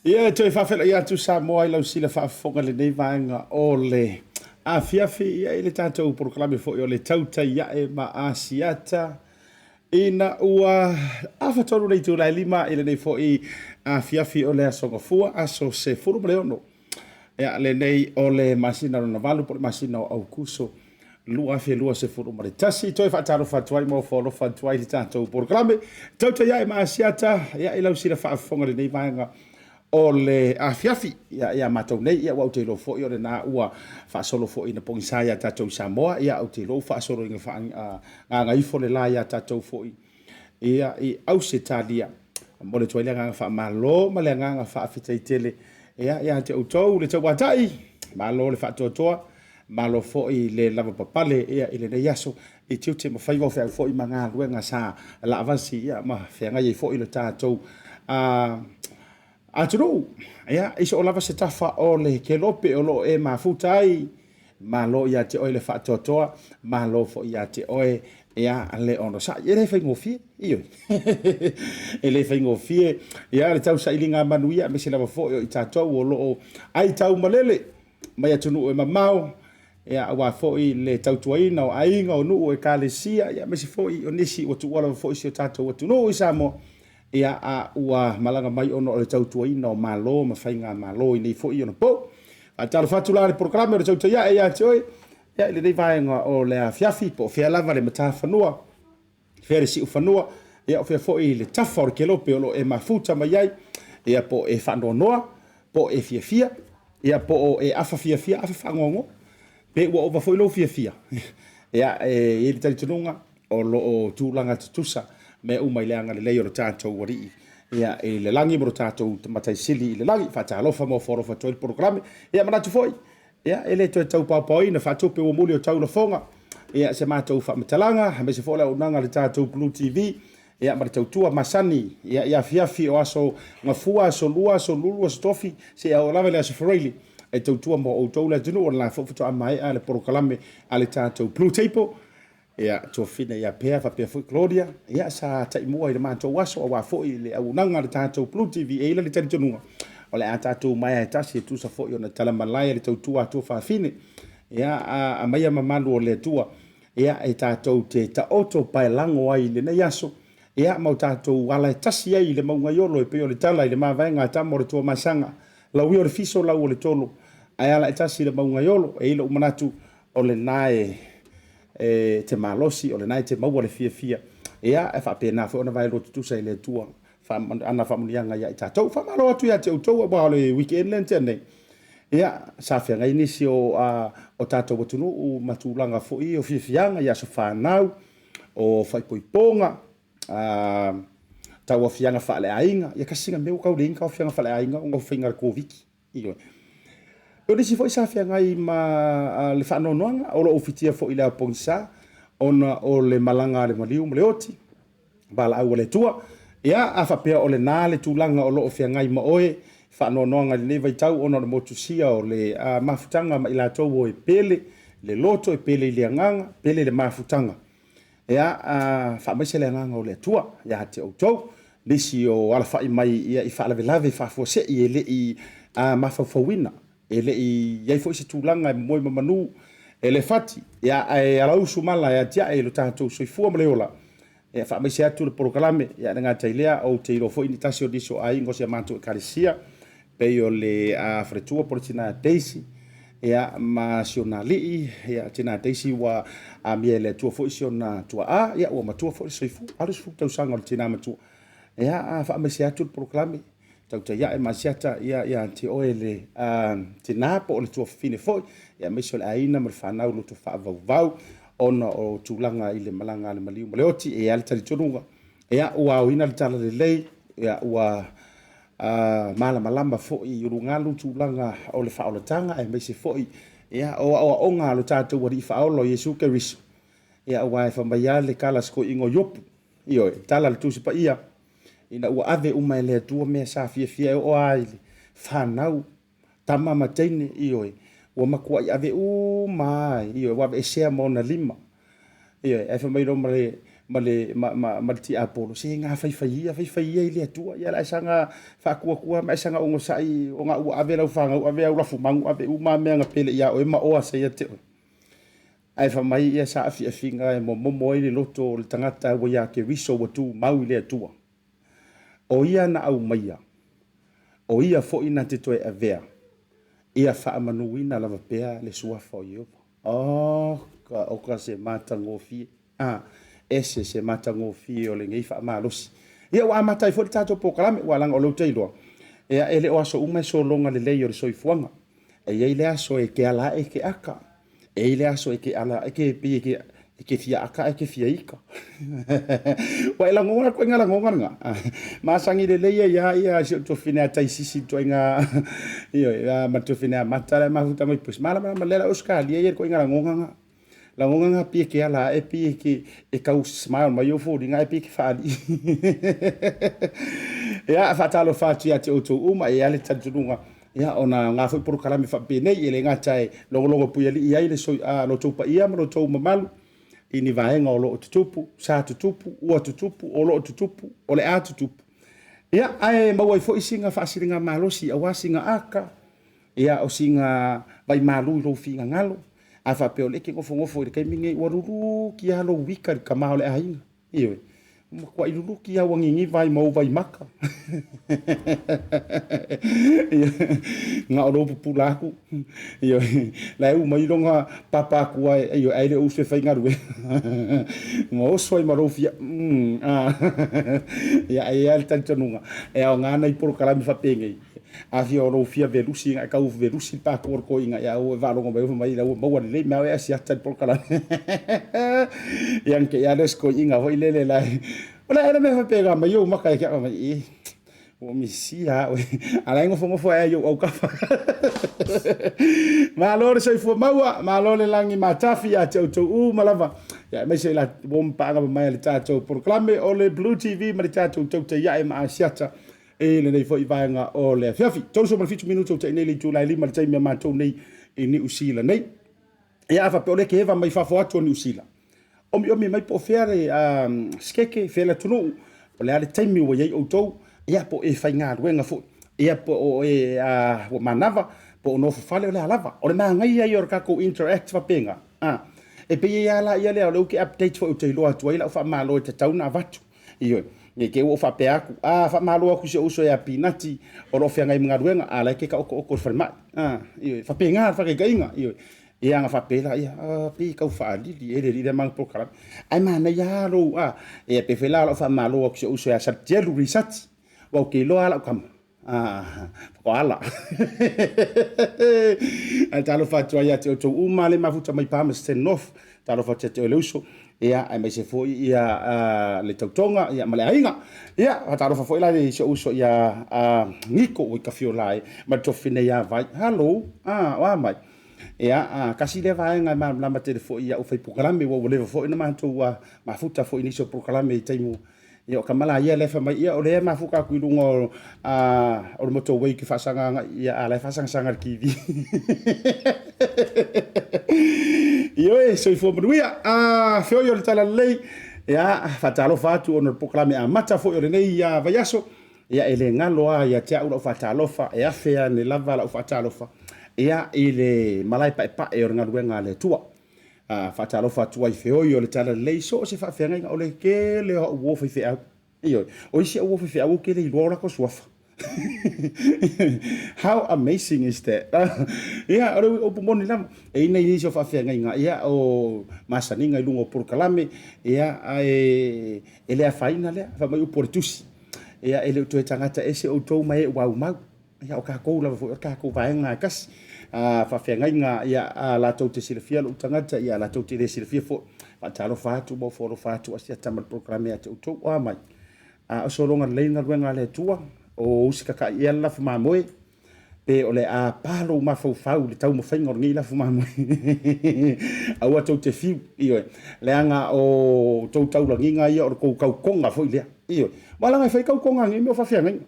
Ia, e toe faafeiloai atu Samoa i lau sila faafofoga i lenei vaega o le afiafi ia i le tatou polokalame foi o le Tautai Ae ma Asiata ina ua afatolu le itula e 5 i lenei foi afiafi o le Aso Gafua, aso 16 ia lenei o le masina lona valu po o le masina o Aukuso 2021. Toe faatalofa atu ai ma ofo alofa atu ai i le tatou polokalame Tautai Ae ma Asiata ia i lau sila faafofoga i lenei vaega o le afiafi ia ia matou nei ia ua ou te iloa foi o lena ua faasolo foi ina pogisa ia tatou i Samoa ia ou te iloa ua faasolo ina gagaifo le la ia tatou foi ia i Ausetalia. Momoli atu ai le agaga faamalo ma le agaga faafetai tele ia ia te outou le tauatai, malo le faatoatoa, malo foi le lavapapale ia i lenei aso i tiute ma faiva o feau foi ma galuega sa laavasi ia ma feagai ai foi le tatou atunuu. Ia, i so o lava se tafa o le kelope o lo o e mafuta ai, malo ia te oe le faatoatoa, malo foi ia te oe ia le onosai. E le faigofie, ioe. E le faigofie ia le tausailiga manuia, aemaise lava foi o i tatou o lo o aitau malele mai atunuu e mamao, ia aua foi le tautuaina o aiga, o nuu, o ekalesia, ia aemaise foi o nisi ua tuua lava foi si o tatou atunuu i Samoa, ia a ua malaga mai ona o le tautuaina o Malo ma faigamalo i nei foi ona pou. Faatalofa atu la le polokalame o le Tautai Ae ia te oe, ia i lenei vaega o le afiafi, po o fea lava le matafanua, fea le siufanua, ia o fea foi le tafa o le kelope o lo o e mafuta mai ai, ia po o e faanoanoa, po o e fiafia, ia po o e afa fiafia, afa faanoanoa, pe ua ova foi lou fiafia. Ia, e i ai le talitonuga o lo o tulaga tutusa mea uma i le agalelei o lo tatou Alii. ia, i le lagi ma lo tatou Matai Sili i le lagi. Faatalofa ma ofo alofa atu ai le polokalame. Ia manatu foi, ia, e le toe tau paopaoina faatupe ua muli o tau lafoga, ia, se matou faamatalaga, aemaise foi o le auaunaga a le tatou Blue TV, ia, ma le tautua masani, ia, i afiafi o aso Gafua, aso Lua, aso Lulu, aso Tofi, seia oo lava i le aso Faraili, e tautua mo outou le atunuu. O le la foi faatoa maea le polokalame a le tatou Blue Table. Ia, Tuafina ia Pea faapea foi Claudia, ia, sa taimua i le matou aso aua foi le auaunaga a le tatou Blue TV. E i ai le talitonuga o le a tatou maea e tasi e tusa foi ona talamalae le tautua a tuafafine, ia, a aumaia mamalu o le Atua, ia, e tatou te taoto paelago ai i lenei aso, ia, ma o tatou ala e tasi ai i le mauga iolo e pei o le tala i le mavaega a tama o le Tuamasaga, lau ia o le fiso, lau o le tolo, ae ala e tasi i le mauga iolo. E i ai lou manatu o lena e te malosi, o lena e te maua le fiafia, ia, e faapena foi ona vaelua tutusa i le Atua ana faamanuiaga ia i tatou. Faamalo atu ia te outou aua o le weekend lea na tea nei, ia, sa feagai nisi o o tatou atunuu ma tulaga foi o fiafiaga i aso fanau, o faaipoipoga, tauaofiaga faaleaiga. Ia tasi na mea ua tau leai ni tauaofiaga faaleaiga ona o faiga a le Koviti. Ioe. O nisi foi sa feagai ma le faanoanoaga o lo o ufitia foi i le ao pogisa ona o le malaga a le maliu ma le oti, valaau a le Atua. Ia, a faapea o lena le tulaga o lo o feagai ma oe, faanoanoaga i lenei vaitau ona o le motusia o le mafutaga ma i latou o e pele le loto, e pele i le agaga, pele le mafutaga. Ia, faamaise le agaga o le Atua ia te outou. Nisi o alafai mai ia i faalavelave faafuasei e le i mafaufauina, e le i i ai foi se tulaga e momoe ma manu e le fati, ia, ae alausu mala e atiae i lo tatou soifua ma le ola. Ia, faamaise atu le polokalame, ia, e le gata i lea, ou te iloa foi ni tasi o nisi o aiga o si a matou Ekalesia, pei o le faletua po o le tina Daisy, ia, ma si ona alii, ia, tina Daisy ua amia e le Atua foi si ona tuaa, ia, ua matua foi le soifua, 80 tausaga o le tina matua. Ia, a faamaise atu le polokalame, tautai ae ma asiata, ia, ia te oe le tina po o le tuafafine foi, ia, aemaise o le aiga ma le fanau loto faavauvau, ona o tulaga i le malaga a le maliu ma le oti, e i ai le talitonuga, ia, ua aoina le talalelei, ia, ua malamalama foi i ulugalu tulaga o le faaolataga aemaise foi ia, o aoaoga a lo tatou Alii Faaola o Iesu Keriso. Ia, aua e fai mai lava le tala a si toeaina o Iopu, ioe, le tala a le Tusi Paia, ina ua ave uma e le Atua mea sa fiafia e oo lava i le fanau, tama ma teine, ioe, ua matuai ave uma lava, ioe, ua aveesea ma ona lima. Ioe, ae fai mai loa ma le ma le ma, ma, ma le tiapolo, se ga faifai ia, faifai ia i le Atua, ia la e saga faatuatua ma e saga onosai, ona ua ave lau fanau, ave au lafumanu, ave uma mea na pele ia oe ma oa se ia te oe. Ae fai mai ia sa afiafiga e momomo ai le loto o le tagata ua ia Keriso ua tumau i le Atua. O ia na aumaia, o ia foi na te toe avea, ia faamanuina lava pea le suafa o Ieova. Oka, oka se matagofie, a, ese se matagofie o lenei faamalosi. Ia, ua amata ai foi le tatou polokalame, ua laga o lea ou te iloa, ia, e le o aso uma e sologa lelei o le soifuaga. E i ai le aso e ke ala ae ke aka, E i ai le aso e ke ala, e ke pei e ke e ke fia aka ae ke fia ika. Ua e lagona ituaiga lagona lena. Masani lelei ai lava ia si ou tuafafine a Taisisi ituaiga ioe ma le tuafafine a Mata la e mafuta mai Pwesi. Malamalama lelei la Ausetalia ia i le ituaiga lagona lena. Lagona lena pei e ke ala ae pei e ke e tau smile mai ou foliga ae pei e ke faalii. Ia, faatalofa atu ia te outou uma, e i ai le talitonuga Ia, ona aoga foi polokalame faapenei, e le gata e logologo puialii ai le soi, a, lo outou paia ma lo outou mamalu i ni vaega o lo o tutupu, sa tutupu, ua tutupu, o lo o tutupu, o le a tutupu. Ia, ae maua ai foi sina faasiligamalosi aua sina aka, ia, o sina vaimalu i lou finagalo. A faapea o lea e te nofonofo i le taimi lenei, ua luluki lava lou ika i le tama o le aiga. Ioe, ua matuai luluki lava ua niniva ai ma ou vaimaka. Na o lou pupula atu. Ioe, la e u mai lona papa atu ai, ioe, ae le o uso e faigaluega. Ua oso ai ma lou fia, a. Ia, ae i ai lava le talitonuga, e aoga nai polokalame faapenei. A fia o lou fia velusi ina e tau velusi le patua o le toeaina, ia ua e faalogo mai fai mai la ua maua lelei mea o e asiata i le polokalame. Ia na te i lava lea o si toeaina foi lele la e, o le a ea le mea e faapena mai ou maka e ke mai e. Ua misia au. A la e nofonofo ai i ou autafa. Malo le soifua maua, malo le lagi matafi ia te outou uma lava. Ia aemaise i la uo ma paaga mamae a le tatou polokalame o le Blue TV ma le tatou Tautai Ae ma Asiata i lenei foi vaega o le afiafi. 37 minute ua tea nei le itula e 5 le taimi a matou nei i Niu Sila nei. Ia a faapea o lea e te eva mai fafo atu o Niu Sila, omiomi mai po o fea le sikeke, fea le atunuu, o le a le taimi ua i ai outou, ia po o e faigaluega foi, ia po o e ua manava, po o nofo fale, o le a lava. O le manaia ia o le tatou interact faapena, e pei ai lava la ia lea o lea ou te update foi ou te iloa atu ai lau faamalo e tatau ona avatu. Ioe, ne i te i ua ou faapea atu, a, faamalo atu i si ou uso ia Pinati o lo o feagai ma galuega, a o la e te taotooto i le falemai. A, ioe, e faapena le faataitaiga, ioe. Ia ona faapea lea, a, pei e tau faalili ea le alii lea ma ana polokalame. Ae manaia lava lou, a, ia pei foi la o lau faamalo atu i si ou uso ia Salitielu Risati, aua ou te iloa lava lau tama, faatoa ala. Ae talofa atu ai ia te outou uma le mafuta mai Palmerston North, talofa atu ia te oe le uso, ia aemaise foi ia le tautoga ia ma le aiga. Ia faatalofa foi la i si ou uso ia Niko ua i Tafiola e ma le tofi nei ia Vai. Halo, o a mai? Ia, tasi lea vaega e malamalama tele foi i au fai polokalame, ua leva foi ona matou mafuta foi i nisi o polokalame i taimi Ia o tama la ia lea e fai mai, ia o lea e mafuta atu i luga o, o le motorway ke faasaga agai, ia a la e faasagasaga i le TV. Ioe, soifua manuia. Feoi o le Talalelei, ia, faatalofa atu ona o le polokalame amata foi o lenei vaiaso. Ia, e le galo lava ia te au lau faatalofa, e afe ane lava lau faatalofa, ia, i le malae paepae o le galuega a le Atua. Faatalofa atu ai feoi o le Talalelei, so o se faafeagaiga, o le tele o au uo faifeau. Ioe, o isi au uo faifeau ou te le iloa o latou suafa. How amazing is that? Ia, o le upu moni lava, e i ai nisi o faafeagaiga, ia, o masaniga i luga o polokalame, ia, ae e le afaina lea, fai mai upu o le tusi. Ia, e le o toe tagata ese outou ma e ua aumau. Ia, o tatou lava foi o le tatou vaega e tasi. Faafeagaiga, ia, latou te silafia lou tagata, ia, latou te le silafia foi. Faatalofa atu ma ofo alofa atu Asiata ma le polokalame ia te outou. O a mai? O sologa lelei galuega a le Atua, o usitatai ea le lafo mamoe, pe o le a pa lou mafaufau i le taumafaiga o lenei lafo mamoe. Aua tou te fiu, ioe, leaga o tou taulagiga ia o le tou tautoga foi lea. Ioe. Aua leaga e fai tautoga i nei mea o faafeagaiga.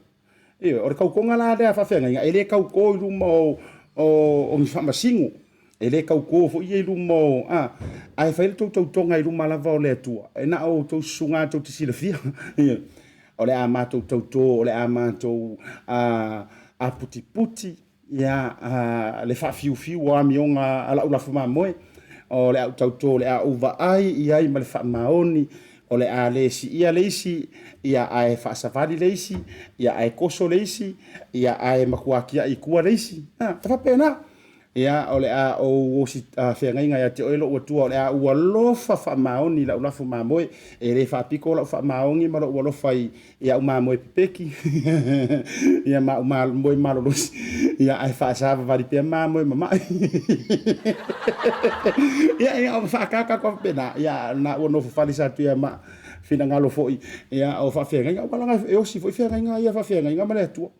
Ioe, o le tautoga la lea a faafeagaiga, e le tauto i luma o ni faamasino, e le tauto foi ia i luma o, a, ae fai le tou tautoga i luma lava o le Atua, e na o outou susuga tou te silafia. Ioe, o le a matou tauto, o le a matou aputiputi, Ia, le faafiufiu o amioga a lau lafo mamoe, o le a ou tauto, o le a ou vaai i ai ma le faamaoni, o le a le siia le isi, ia ae faasavali le isi, ia ae toso le isi, ia ae matua tiai i tua le isi. A, e faapena. Ia, o le a ou osi feagaiga ia te oe lou Atua, o le a ou alofa faamaoni i lau lafo mamoe, e le faapito lau faamaoni ma lou alofa i i au mamoe pepeki ia ma au mamoe malolosi ia ae faasavavali pea mamoe mama'i ia ia o faakaka atu faapena ia na ua nofo fale sa atu ia ma finagalo foi ia o faafeagaiga aua leaga e osi foi feagaiga ia faafeagaiga ma le Atua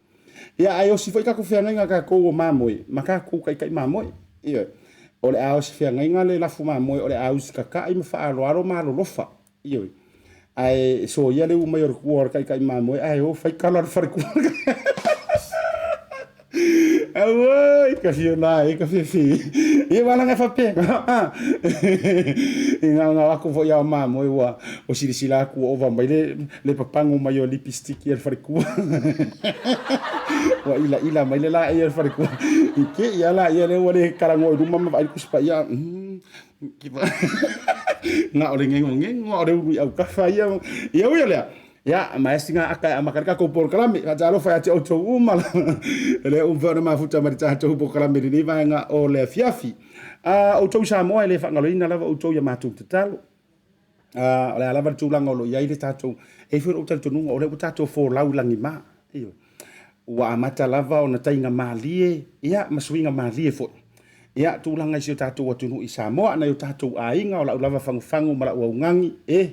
ia ae osi foi tatou feagaiga tatou o mamoe ma tatou taitai mamoe ioe o le a osi feagaiga le lafu mamoe o le a usitatai ma faaaloalo ma alolofa Ioe. Ae soia le u mai o le kua o le taitai mamoe ae o fai kala o le falekua. Auoi, ka fio la e ka fefe. Ia wala ngai faapea. I ngā aku foi ao mamoe ua o silasila aku ua ova mai le, le papago mai o lipistiki e le falekua. Ua ila ila mai le la ia le falekua. I ke ia la ia le ua le kalagoa i luma ma vaai le Tusi Paia. Na o le ngegogego a o le ulu i autafa ia. Ia ui o lea, ia, ma e siga aka e amata ai le tatou polokalame. Faatalofa ia te outou uma e le umi foi ona mafuta mai le tatou polokalame i lenei vaega o le afiafi. Outou i Samoa e le faagaloina lava outou i a matou tatalo. O le a lava le tulaga o lo o i ai le tatou, e i ai foi lou talitonuga o lea ua tatou folau i lagima. Ioe. Ua amata lava ona taiga malie, ia, ma suiga malie foi. Ia, tulaga i si o tatou atunuu i Samoa, nai o tatou aiga, o lau lava fagufagu ma lau augani, e,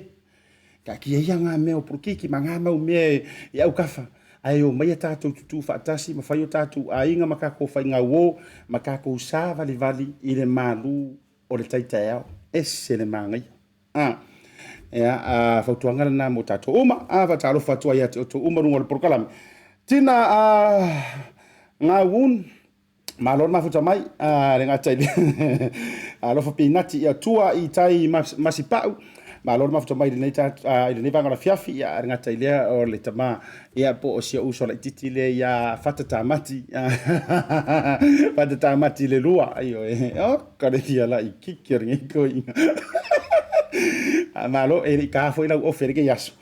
taatia ia ngā mea o polokiki ma ngā mau mea i autafa. Ae omaia tatou tutū faatasi ma fai o tatou aiga ma kakou faigauō ma kakou savalivali i le malū o le tai taeao. Ese le manaia. A, ia, a, fautuaga lena mo tatou uma. A, faatalofa atu ai ia te outou uma i luga o le polokalame. Tina, a, Gauun, malo le mafuta mai, a, le gata i le alofa pinati ia tua i tai Masipau, malo le mafuta mai i lenei, i lenei vaega o le afiafi, ia, le gata i lea o le tama, ia, po o si ou uso laitiiti lea ia Fata Tamati, Fata Tamati le lua, ioe, oka le fia laitiiti o lenei toeaina. Malo, e le i taā foi lau ofe i lenei aso.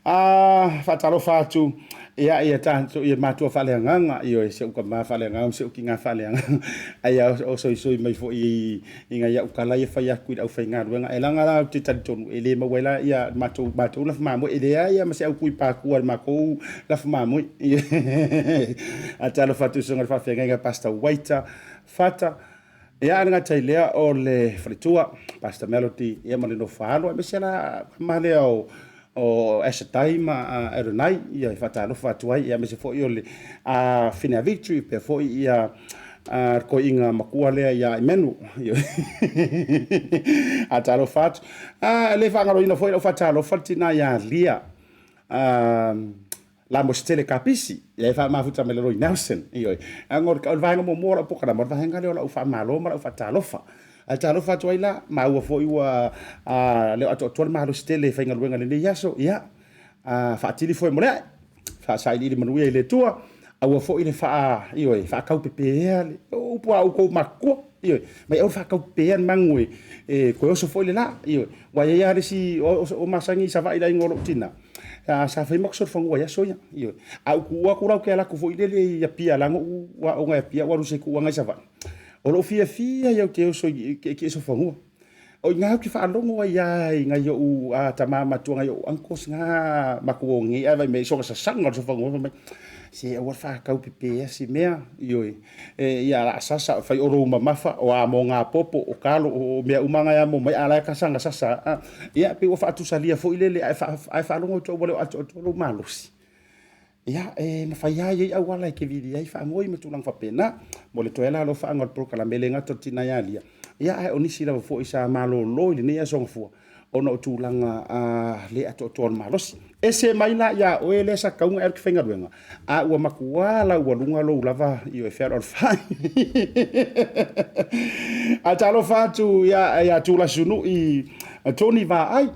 A, faatalofa atu ia ia tatou ia matua faaleagaga, ioe, si ou tama faaleagaga ma si ou tina faaleagaga, ae ia osoisoi mai foi i nai au tala ia fai atu i le aufaigaluega. E leaga la ou te talitonu e le maua ai la ia matou matou lafu mamoe, e leai lava ma se au tui patua i le matou lafu mamoe. Ae talofa atu i le susuga i le faafeagaiga Pastor Waiter Fata, ia ae le gata i lea o le faletua Pastor Melody ia ma le nofo alo aemaise la tama lea o o Ashatai ma Adonai ia e faatalofa atu ai, ia aemaise foi o le Finea Victory pea foi ia toeaiina matua lea ia Emmanuel. Faatalofa atu. E le faagaloina foi lau faatalofa le tina ia Lia Lamositele Kapisi, ia e faamafuta mai lalo i Nelson. Ioe. Leaga o le vaega muamua o lau polokalame, o le vaega lea o lau faamalo ma lau faatalofa. Ae talofa atu ai la, maua foi ua le o atoatoa le malosi tele e faigaluega i lenei aso, ia, faatili foe mo le ae, faasailiili manuia i le Atua, aua foi le faa, ioe, faataupepeea le upu a outou matutua, ioe, mai aua le faataupepeea le manu e toe oso foi le la, ioe, aua e i ai lava le isi o masani i Savaii i le aiga o lou tina, sa fai matou solofanua i aso ia, ioe, a ou tuua atu la ou te alu atu foi lele i Apia leaga na ou aoga i Apia ou alu i se tuuaga i Savaii, o lou fiafia ia ou te oso i tietie solofanua. O i ina ou te faalogo ai lava i nai ou tama matua, nai ou uncles na matou o nei ae vaai mai i soona sasaga o le solofanua fai mai, se aua le faataupepeea se mea, ioe, ia o le a sasa, fai o lou mamafa, o a moga popo, o talo, o mea uma na e amo mai, a o la e saga sasa lava. Ia pei ua faatusalia foi lele, ae faalogo atu ua le o atoatoa lou malosi. Ia, e mafai lava, e i ai auala e te vili ai faanoi ma tulaga faapena. Mo le toe alofaaga o le polokalame, e le gata o le tina ia Lia, ia ae o nisi lava foi sa malolo i lenei aso Gafua ona o tulaga le atoatoa o le malosi. Ese mai la ia oe lea sa tatau ona e alu e te faigaluega, a ua matua laualuga lou lava ioe fealoalofai. Ae talofa atu ia Tulasunui Tony Vaai,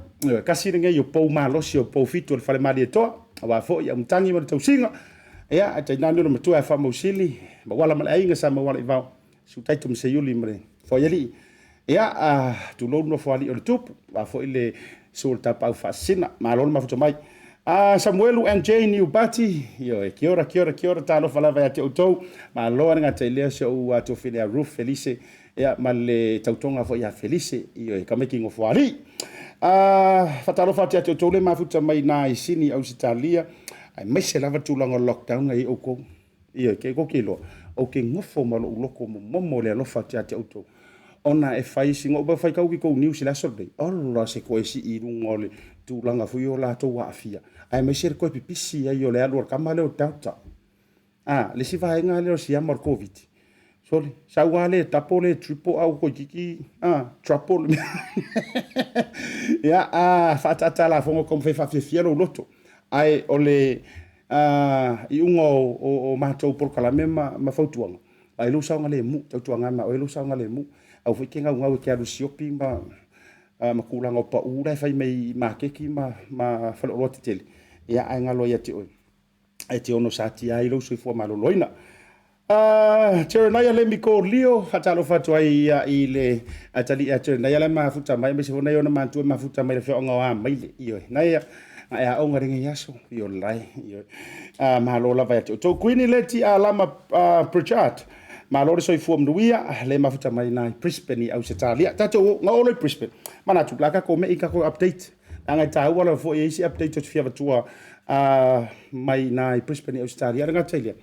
tasi lenei o pou malosi o pou fitu o le Fale Malietoa, aua foi au matagi ma le tausiga, ia ae tainane le matua ia Faamausili, Mauala ma le aiga sa Mauala i Vao, Susu Taito ma Seiuli ma le Foaialii. Ia, tulou le nofoalii o le Tupu, aua foi le susu o le Tapaau Faasisina, malo le mafuta mai. Samuelu and Jane Iubati, ioe, kia ora, kia ora, kia ora, talofa lava ia te outou, malo le gata i lea si ou tuafafine ia Ruth Felice, ia, ma le tautoga foi ia Felice, ioe, tamaiti nofoalii. Faatalofa atu ia te outou le mafuta mai i Sini, Ausetalia, aemaise lava le tulaga o le lockdown na i ai outou. Ioe, ke kou ke iloa, ou te nofo ma lou loto momomo i le alofa atu ia te outou, ona e fai si noʻu faitau atu i tou news i le aso lenei, ola se toe sii i luga o le tulaga foi o latou aafia, aemaise le toe pipisi ai o le alu a le tama lea o Delta. A, le isi vaega lea o le siama o le Koviti, sole, sau lava le double le triple a ua toeitiiti, a, trouble le mea. Ia, a, faaataata lafoga ua taumafai e faafiafia lou loto, ae o le iuga o matou polokalame ma fautuaga, vaai lou saogalemu, tautuana ma oe lou saogalemu. Aua foi e te naunau e te alu e sioki ma tulaga o pau la e fai mai i maketi ma faleoloa tetele, ia ae galo ai ia te oe, e te ono satia ai lou soifua maloloina. Jeremiah Lemi Kolio, faatalofa atu ai i le atalii ia Jeremiah la e mafuta mai, aemaise foi nai ona matua e mafuta mai i le afioaga o Amaile. Ioe, nai a e aoga i lenei aso, ioe lae, ioe. Malo lava ia te outou. Queenie Leti Alama Pritchard, malo le soifua manuia, le mafuta mai i Brisbane i Ausetalia. Tatou na oo loa i Brisbane, manatu o le a tatou mei i tatou update. Leaga e taua lava foi e i ai isi update ou te fia avatua mai i Brisbane i Ausetalia. E le gata i lea,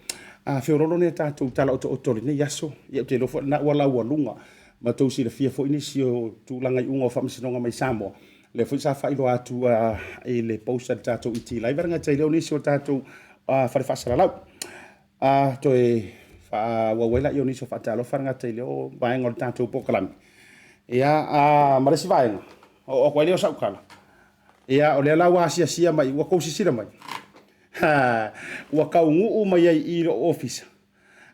a feoloolo nai a tatou tala otooto o lenei aso, ia ou te iloa foi o lena ua laualuga ma outou silafia foi nisi o tulaga iuga o faamasinoga mai Samoa. Lea foi sa faailoa atu i le post a le tatou ET Live, e le gata i lea o nisi o tatou Fale Faasalalau. Toe faaauau ai lea o nisi o faatalofa e le gata i lea vaega o le tatou polokalame. Ia, ma le isi vaega, oo atu ai lea o sau tala. Ia, o lea la ua asiasia mai, ua tou silasila mai, ua taunuu mai ai i lou ofisa,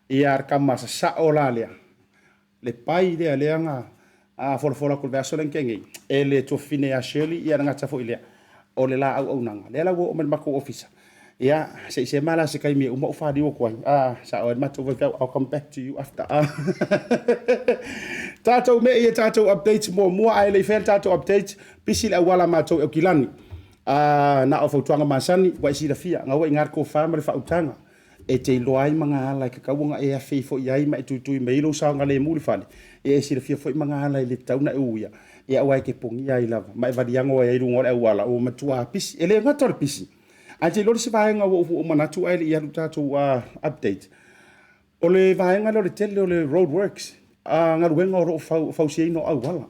ia le tama sasao la lea, le pai lea lea na folafola atu i le vaiaso lea na tea nei, e le tuafafine ia Shirley, ia e le gata foi i lea, o le la auaunaga. Lea la ua oo mai i le matou ofisa, ia, se i sema la se taimi e uma ou faliu atu ai, sao ai le matou vaifeau, I'll come back to you after. Tatou mei e tatou updates muamua, ae le i faia le tatou updates, pisi le auala a matou i Aukilani. Na o fautuaga masani, ua e silafia, na ua i ina le tofa ma le faautaga e te iloa ai magaala e tatau ona e afe ifo i ai ma e tuitui mai ai lou saogalemu i le fale, ia e silafia foi magaala e le tatau ona e uia, ia aua e te pogia ai lava ma e valiago ai i luga o le auala ua matua pisi. E le gata o le pisi, ae te iloa le isi vaega ua ou manatu ae le i alu i le tatou update, o le vaega lea o le tele o le road works, galuega o lo o fausiaina o auala.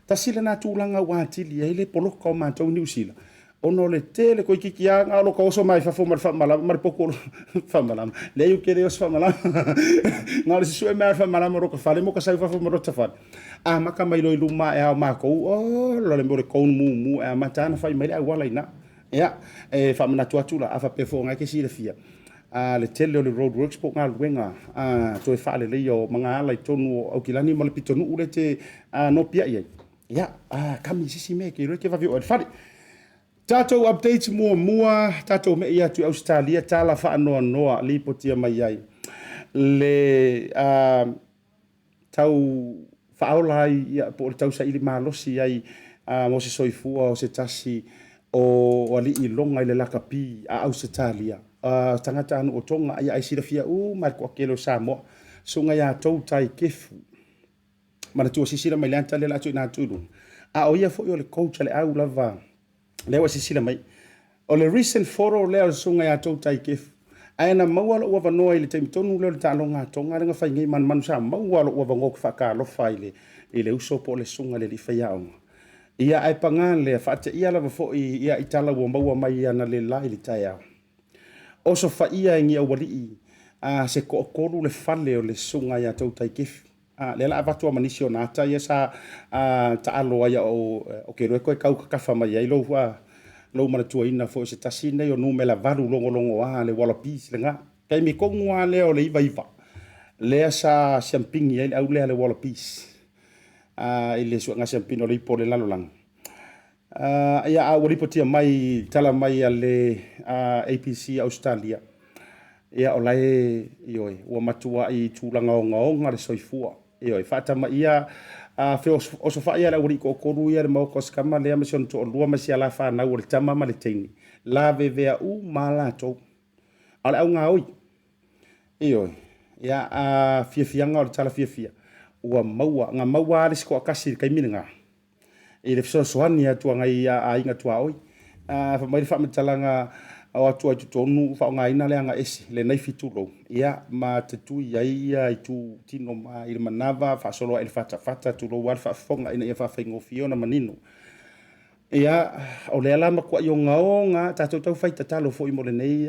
Tasi lena tulaga ua atili ai le poloka o matou i Niu Sila, ona o le tele toeitiiti lava na o lo o oso mai fafo ma le faamalama ma le potu faamalama. Leai ou te le oso faamalama. Na o le susue mai lava o le faamalama o lota fale ma ota sau i fafo ma lota fale. Amata mai loa i luma ae a o matou, ola le mea o le cone mumu e amata lava ona fai mai le auala i ina. Ia, e faamanatu atu la, a faapea foi o lena e te silafia, le tele o le road works po o galuega toe faaleleia o magaala i totonu o Aukilani ma le pitonuu lea e te nopiai ai, ia, kami i se isi mea e te iloa e te vave oo ai i le fale. Tatou updates muamua, tatou mei atu i Ausetalia, tala faanoanoa lipotia mai ai le tau faaola ai ia, po o le tau saili malosi ai mo se soifua o se tasi o alii iloga i le lakapi a Ausetalia, tagatanuu o Toga, ia ae silafia uma e le toatele o Samoa, susuga ia Toutai Kefu. Manatua, silasila mai i le ata lea o le a tuuina atu i luga, a o ia foi o le coach a le au lava lea ua silasila mai. O le recent photo lea o le susuga ia Toutai Kefu, ae na maua lou avanoa i le taimi tonu lea o le taaloga a Toga lea na fai nei i Manumanu, sa maua lou avanoa ou te faatalofa i le uso po o le susuga i le alii faiaoga. Ia ae paga lea, faateia lava foi ia i tala ua maua mai analeila i le taeao. Osofaia e ni aualii a se toatolu le fale o le susuga ia Toutai Kefu. A, lea la avatu a ma nisi o na ata ia sa taalo ai ou te iloa e toe tau tatafa mai ai lou, lou manatuaina foi o se tasi nei o numera 8 logologoa a le Wallabies lena. Taimi tonu lava lea o le 99, lea sa siampini ai le au lea a le Wallabies i le suega siampina o le ipu o le lalolagi. Ia, a ua lipotia mai, tala mai a le ABC Ausetalia, ia o la e, ioe, ua matuai tulaga ogaoga le soifua. Ioe, faatamaia, feosofai lava le aualii toatolu ia i le maota o si tama lea ma si ona toalua ma si ala fanau o le tama ma le teine, lavevea uma lava latou. A o le augaoi, ioe, ia, a fiafiaga o le tala fiafia, ua maua, na maua lava le isi toatasi i le taimi lena, i le fesoasoani atu a nai aiga tuaoi. Fai mai le faamatalaga o atu ai totonu, faaaogaina le agaese, le naifi tulou, ia, ma tatui ai ia itu tino ma i le manava, faasolo ae i le fatafata, tulou lava le faafofoga ina ia faafaigofie ona manino. Ia, o lea la matuai ogaoga lava, tatou tau fai tatalo foi mo lenei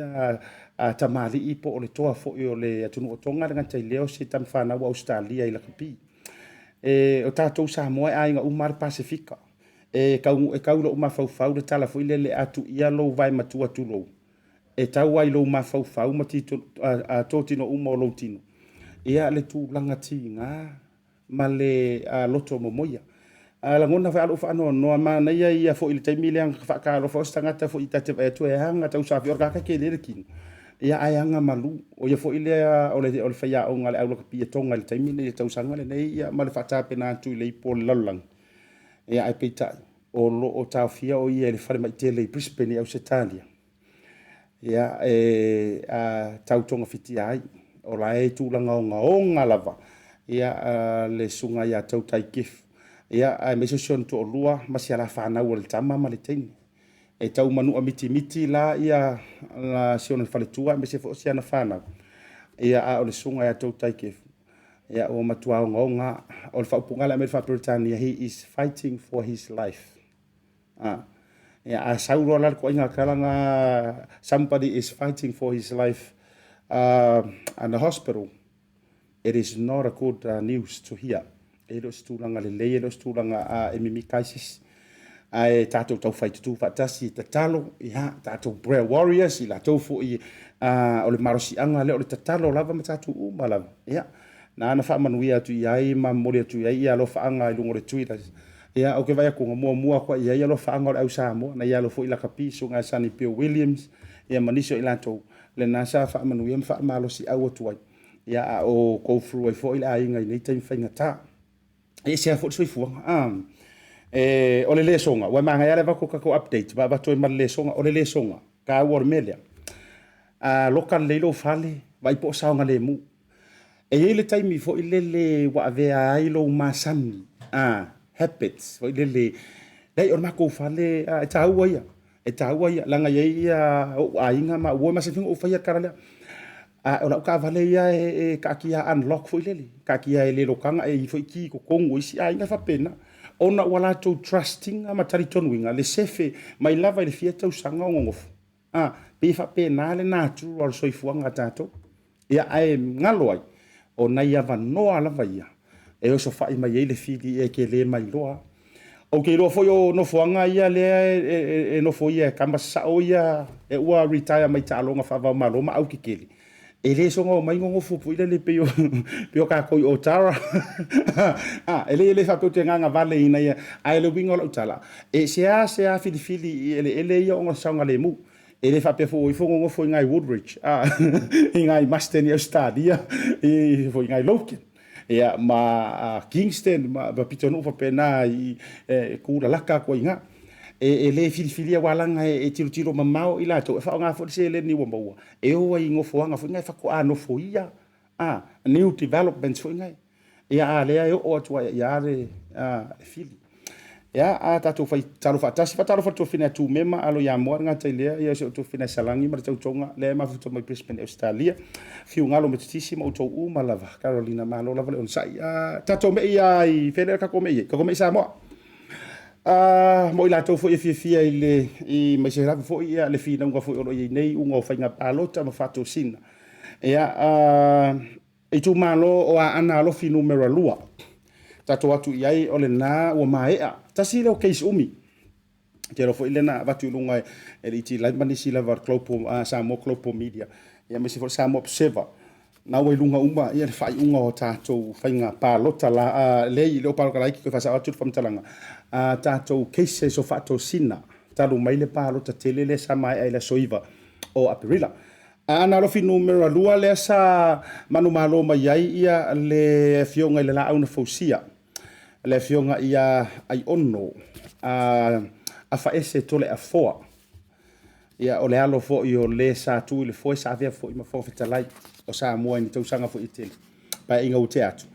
tamalii po o le toa foi o le atunuu o Toga, e le gata i lea o se tamafanau a Ausetalia i lakapi. E, o tatou Samoa e aiga uma lava le Pasefika. E tau, e tau i lou mafaufau le tala foi lele a tuia lou vae matua tulou, e tau lava i lou mafaufau ma tito, a, totino uma o lou tino, ia le tulaga tiga ma le loto momoia. A lagona foi a lou faanoanoa, manaia ia foi i le taimi lea na faatalofa o se tagata foi ta te vaai atu e aga tausafi, o le tagata tele le tino, ia ae aga malu. O ia foi lea o le faiaoga a le au lakapi a Toga i le taimi lenei, le tausaga lenei, ia ma le faatapena atu i le ipu o le lalolagi. Ia ae peitai, o lo o taofia o ia i le falemai tele i Brisbane i Ausetalia. Ia, e tau togafitia ai. O la e tulaga ogaoga lava ia le susuga ia Tautai Kefu, ia aemaise o si ona toalua ma si ala fanau o le tama ma le teine. E tau manua mitimiti la ia si ona faletua aemaise foi o si ana fanau, ia a o le susuga ia Toutai Kefu, ia ua matua ogaoga lava. O le faaupuga lea e aumai i le faa-Peretania, he is fighting for his life. Ia, a sau loa la le ituaiga tala lena, somebody is fighting for his life in the hospital, it is not a good news to hear. E le o se tulaga lelei, e le o se tulaga e mimita ai se isi. Ae tatou taufai tutū faatasi e tatalo, ia, tatou prayer warriors, i latou foi o le malosiaga lea o le tatalo lava ma tatou uma lava. Ia, na ona faamanuia atu i ai ma momoli atu i ai ia alofaaga i luga o le Twitter. Ia, ou te vaai atu na muamua atu i ai alofaaga o le au Samoa, na ia alo foi lakapi susuga ia Sonny Bill Williams, ia ma nisi o i latou, lena sa faamanuia ma faamalosiau atu ai. Ia, a o go through ai foi le aiga i nei taimi faigata. E ese lava foi le soifuaga. Ah, e, o le lesona, ua manaia lava le avatu o tatou update, ma avatu ai ma le lesona. O le lesona, taua o le mea lea. A loka lelei lou fale, vaai po o saogalemu. E i ai le taimi foi lele ua avea ai lou masani, habits foi lele, leai o le matou fale, e taua ia, e taua ia, leaga e i ai ia ou aiga ma au uo e masani foi ona ou faia le tala lea. A o lau taavale ia e taatia unlock foi lele, taatia e le lokaina, e i ai foi ki i totonu o isi aiga e faapena, ona ua latou trust ina ma talitonuina le sefe mai lava i le fia tausaga o nonofo. A, pei e faapena le natura o le soifuaga a tatou. Ia, ae galo ai, o nai avanoa lava ia e osofai mai ai le fili e te le mailoa. Ou te iloa foi o nofoaga ia lea e nofoia e tama sasao ia e ua retire mai taaloga faava-o-Malo ma autetele, e le soona omai nonofo foi lele pei o pei o tatou i Otara. A, e le faapea ou te gagavale ina ia, ae o le uiga o lau tala, e seasea filifili i eleele ia ona o le saogalemu. E le faapea foi ua ifo nonofo i ina i Woodridge, a, i ina i Marsden i Ausetalia, i foi i ina i Logan, ia, ma Kingston ma pitonuu faapena i e tulalata atu ai i ina. E le filifilia aua leaga e tilotilo mamao i latou e faaaoga foi le seleni ua maua e o ai i nofoaga foi na faatoa nofoia, a, new developments foi nei. Ia, a lea e oo atu ai ia le fili. Ia, a tatou fai tatalo faatasi, faatalofa i le tuafafine a Tumema, alo ia Moa le gata i lea, ia si ou tuafafine a Salani ma le tautoga, lea e mafuta mai Brisbane, Ausetalia. Fiugalo Metotisi ma outou uma lava. Carolina, malo lava le onosai. A, tatou mei ia i fea lea tatou mei ai? Tatou mei i Samoa. A, mo i latou foi e fiafia i le, i aemaise lava foi ia le finauga foi o lo o i ai nei iuga o faiga palota ma faatosina. Ia, a, itumalo o Aana Alofi numera 2. Tatou atu i ai o lena ua maea. Tasi lea o case umi. Te iloa foi lea na avatu i luga e le ET Live ma nisi lava o le Global, Samoa Global Media, ia aemaise foi le Samoa Observer. Na ua i luga uma ia le faaiuga o tatou faiga palota la, leai, le o palota laiti, toe faasao atu le faamatalaga, a tatou cases o faatosina talu mai le palota tele lea sa maea i le aso 9 o Aperila. Aana Alofi numera 2 lea sa manumalo mai ai ia le afioga i le Laau na Fausia, le afioga ia Aiono Afaese Toleafoa. Ia, o le alo foi o le sa tu i le foe sa avea foi ma Fofoga Fetalai o Samoa i ni tausaga foi e tele, paeaiga ua tea atu.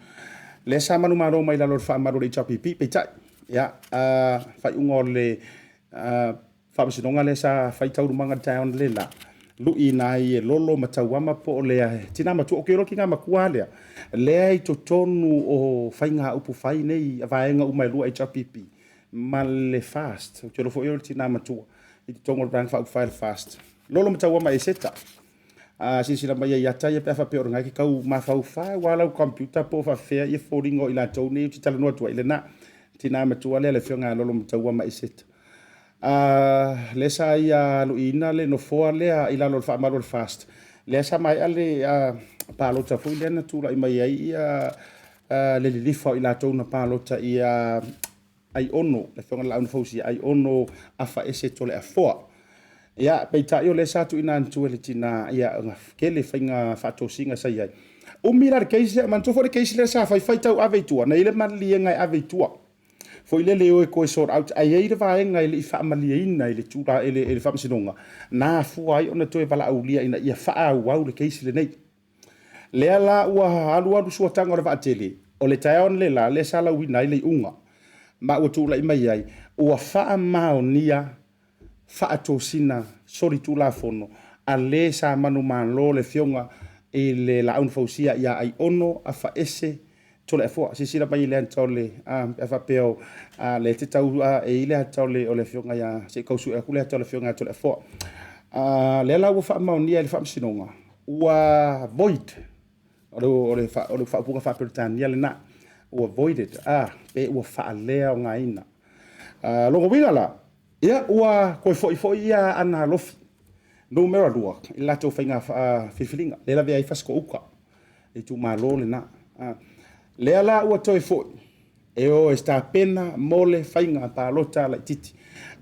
Lea sa manumalo mai lalo o le faamalu o le HRPP, peitai, ia, faaiuga o le Faamasinoga lea sa fai taualumaga i le taeao analeila, luiina ai e Lolo ma Tauama po o le tina matua, ou te iloa o le tina matua lea, lea i totonu o faiga upufai nei a vaega uma e lua HRPP ma le FAST, ou te iloa foi o le tina matua i totonu o le Vaega Faaupufai a le FAST. Lolo ma Tauama Eseta, a silasila mai ai ia Taia pe a faapea o lena e te tau mafaufau lava lau computer po o faapefea ia foliga o i latou nei ou te talanoa atu ai, lena tina matua lea le afioga ia Lolo ma Tauama Eseta. A lea sa ia aluiina le nofoa lea i lalo o le faamalu o le FAST, lea sa maea le palota foi lea na tulai mai ai ia le lilifa o i latou na palota ia Aiono, le afioga i le Laau na Fausia, Aiono Afaese Toleafoa. Ia, peitai o lea sa tuuina atu e le tina, ia, tele faiga faatosina sa i ai. Umi la le case lea, manatua foi le case lea sa fai fai tau ave i tua, na i ai le maliliega e ave i tua. Foi lele e o e toe sort out, ae i ai le vaega e le i faamalieina i le tula, i le faamasinoga, na afua ai ona toe valaaulia ina ia faaauau le case lenei. Lea la ua alualu suataga o le vaatele, o le taeao analeila lea sa lauina ai le iuga, ma ua tulai mai ai, ua faamaonia faatosina solitulafono a le sa manumalo le Afioga i le Laaunafausia ia Aiono Afaese. Toleafoa. Silasila mai i le ata o le, pe a faapea o lea e te tau e i le ata o le, o le afioga ia, se i tau sue atu le ata o le afioga ia Toleafoa. Lea la ua faamaonia e le Faamasinoga, ua void, o le, o le, o le faaupuga faa-Peretania lena, ua voided, pe ua faaleaogaina. Lona uiga la, ia, ua toe foi foi ia Aana Alofi numera 2 i le latou faiga filifiliga, lea e lavea ai Fasitoo-uta, le itumalo lena. Lea la ua toe foi e o e tapena mo le faiga palota laitiiti.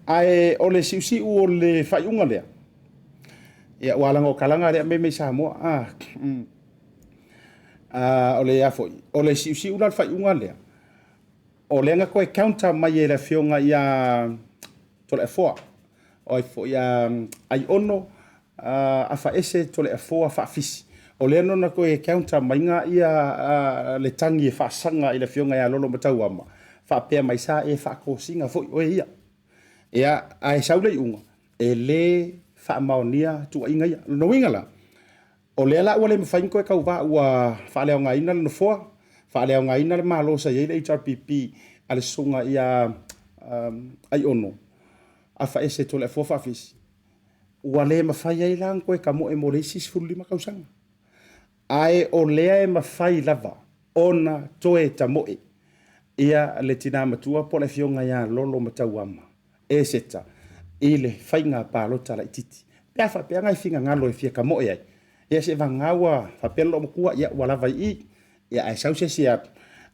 Ae o le siusiu o le faaiuga lea, ia, ua leaga o talaga lea e aumai mai Samoa. O le a foi, o le siusiu la o le faaiuga lea, o lea na toe counter mai e le afioga ia Toleafoa, o ai foi ia Aiono Afaese Toleafoa Faafisi. O lea na toe counter mai ia le tagi e faasaga i le afioga ia Lolomatauama, faapea mai sa e faatosina foi oe ia. Ia, ae sau le iuga, e le faamaonia tuuaiga ia. O lona uiga la, o lea la ua le mafai ona toe tauva, ua faaleaogaina le nofoa, faaleaogaina le Malo sa i ai le HRPP a le susuga ia Aiono Afaese Toleafoa Faafisi, ua le mafai ai la ona toe tamoe mo le isi 15 tausaga. Ae o lea e mafai lava ona toe tamoe ia le tina matua po o le afioga ia Lolomatauama Eseta i le faiga palota laitiiti. Pe a faapea na e finagalo e fia tamoe ai, ia se vagana ua faapea le loomatua, ia ua lava i i, ia ae sau se isi e alu.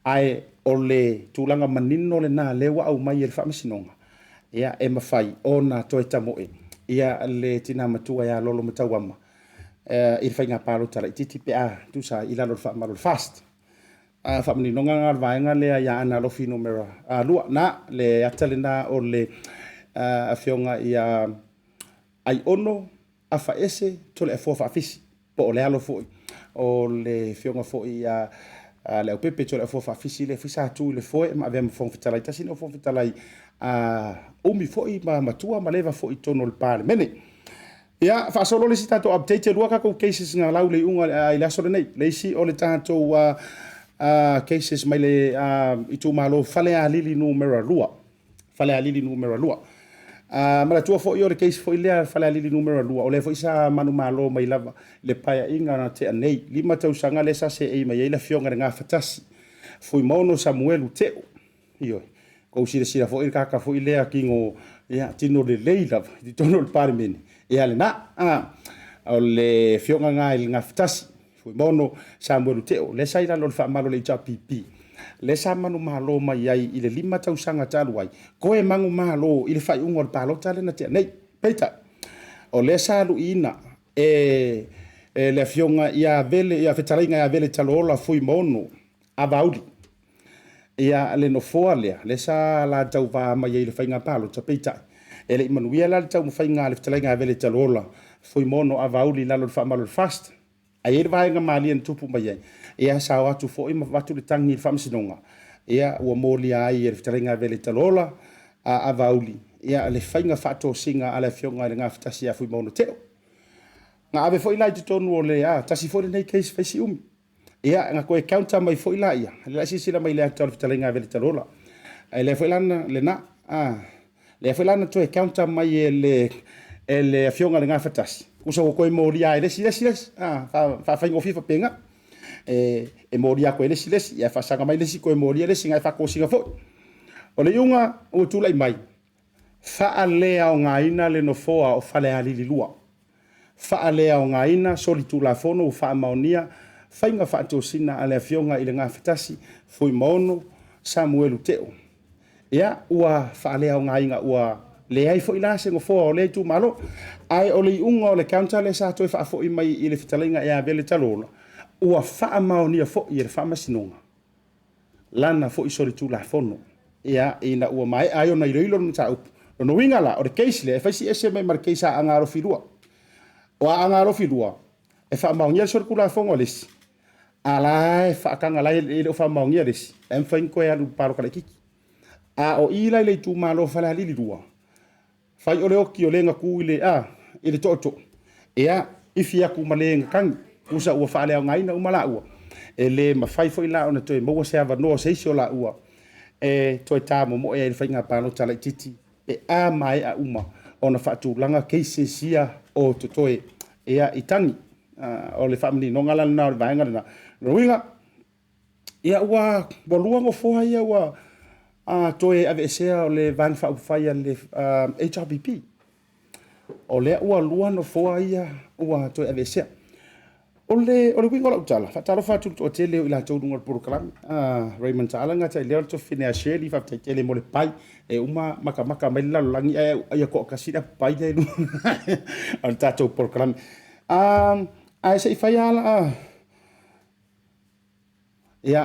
Ae o le tulaga manino lena lea ua aumai e le Faamasinoga, ia e mafai ona toe tamoe ia le tina matua ia Lolomatauama i le faiga palota laitiiti pe a tusa ai i lalo o le faamalu o le FAST. A faamaninoga lena o le vaega lea ia Aana Alofi numera 2. Na, le ata lena o le afioga ia Aiono Afaese Toleafoa Faafisi, po o le alo foi o le afioga foi ia Leaupepe Toleafoa Faafisi, lea foi sa tu i le foe ma avea ma Fofoga Fetalai, tasi lea o Fofoga Fetalai umi foi ma matua ma leva foi i totonu o le Palemene. Ia, faasolo le isi tatou update, e 2 tatou cases na lau le iuga i le aso lenei. Le isi o le tatou cases mai le itumalo Falealili numera 2. Falealili numera 2. Manatua foi o le case foi lea Falealili numera 2, o lea foi sa manumalo mai lava le paeaiga na tea nei. 5 tausaga lea sa seei mai ai le afioga i le Gafatasi, Fuimaono Samuelu Teo. Ioe, tou silasila foi le tagata foi lea tino, ia, tino lelei lava i totonu o le Palemene. Ia lena, o le afioga lena i le Gafatasi, Fuimaono Samuelu Teo, lea sa i lalo o le faamalu o le HRPP, lea sa manumalo mai ai i le 5 tausaga talu ai, toe manumalo i le faaiuga o le palota lea na tea nei. Peitai, o lea sa luiina e le afioga ia Vele, ia fetalaiga ia Vele Taloola Fuimaono Avauli, ia le nofoa lea, lea sa la tauva mai ai i le faiga palota, peitai, e le i manuia la le taumafaiga a le fetalaiga a Vele Taloola Fuimaono Avauli i lalo o le faamalu o le FAST. Ae i ai le vaega malie na tupu mai ai, ia sa o atu foi ma avatu le tagi i le faamasinoga, ia ua molia ai e le fetalaiga a Vele Taloola Avauli ia le faiga faatosina a le afioga i le Gafatasi ia Fuimaono Teo. Na ave foi la i totonu o le, tasi foi lenei case fai si umi. Ia, na toe counter mai foi laia, lea la silasila mai i le ata o le fetalaiga a Veletalola. Ae lea foi la lena, lea foi la na toe counter mai e le, e le afioga i le Gafatasi, tusa ua toe molia e le isi, le isi, le isi, faafaigofie faapena. E molia atu e le isi, le isi, ia faasaga mai le isi toe molia le isi, na e faatosina foi. O le iuga ua tulai mai, faaleaogaina le nofoa o Falealili 2. Faaleaogaina solitulafono ua faamaonia faiga faatosina a le Afioga i le Gafatasi Fuimaono Samuelu Teo. Ia, ua faaleaogaina, ua leai foi la se nofoa o lea itumalo. Ae o le iuga o le counter lea sa toe faafoi mai i le fetalaiga ia Vele Taloola, ua faamaonia foi e le Faamasinoga lana foi solitulafono, ia, ina ua maea ai ona iloilo le mataupu. Lona uiga la, o le case lea e fai si ese mai ma le case a Aana Alofi 2. O Aana Alofi 2, e faamaonia le solitulafono a le isi, a la e faataga la e le o faamaonia le isi, e mafai ona toe alu i le palota laitiiti. A o i la i le itumalo Falealili 2, fai o le oti o le na tu i le, i le tootoo, ia, ifi atu ma le na tagi, tusa ua faaleaogaina uma laua. E le mafai foi la ona toe maua se avanoa o se isi o laua e toe tamomoe ai i le faiga palota laitiiti pe a maea uma ona faatulaga cases ia o totoe ia i tagi. O le faamaninoga la lena o le vaega lena. O lona uiga, ia ua lua nofoa ia ua toe aveesea o le Vaega Faaupufai a le HRPP. O lea ua lua nofoa ia ua toe aveesea. O le uiga o lau tala, faatalofa atu i le toatele o i latou i luga o le polokalame. Raymond Taala Gataileo, le Tofi a Shirley, faafetai tele mo le pai. E uma makamaka mai le lalolagi ae ia toatasi le apu pai lea i luga o le tatou polokalame. Ae se i fai lava ia,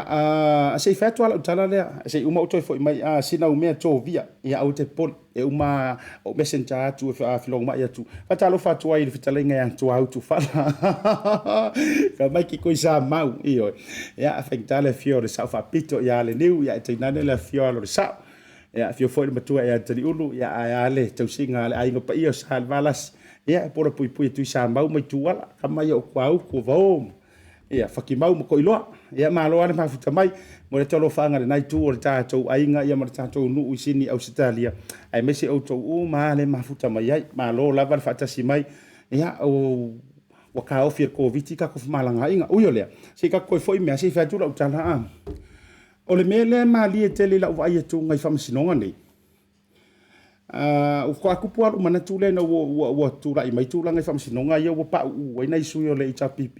se i fai atu lava lau tala lea, se i uma ou toe foi mai. Sina umea tovia, ia aua te popole, e uma ou messenger atu e faafilogomai atu. Faatalofa atu ai i le fetalaiga ia Tuaau Tufaga. Ka mai ki koi sa mau, ioe. Ia, faigata le afio o le Sao Faapito ia Leniu, ia e tainane le afio alo o le Sao. Ia, afio foi le matua ia Taliulu, ia ae a le tausiga a le aiga paia o Salevalasi. Ia, e pola puipui e Tuisamau ma Ituala, kama ia o Kuauku, o Vao, ia Fatimau ma Koiloa. Ia malo lava le mafuta mai. Momoli atu alofaaga i lena itu o le tatou aiga ia ma le tatou nuu i Sini Ausetalia, aemaise outou uma lava le mafuta mai ai. Malo lava le faatasi mai. Ia ua taofi e le Koviti tatou femalagaaiga. Ui o lea, se i tatou toe foi mai lava se i fai atu lau tala a. O le mea lea e malie tele i lau vaai atu i faamasinoga nei, Ua faatoa tupu lava lou manatu lea ina ua tulai mai tulaga i faamasinoga ia ua pauu ai nai sui o le HRPP.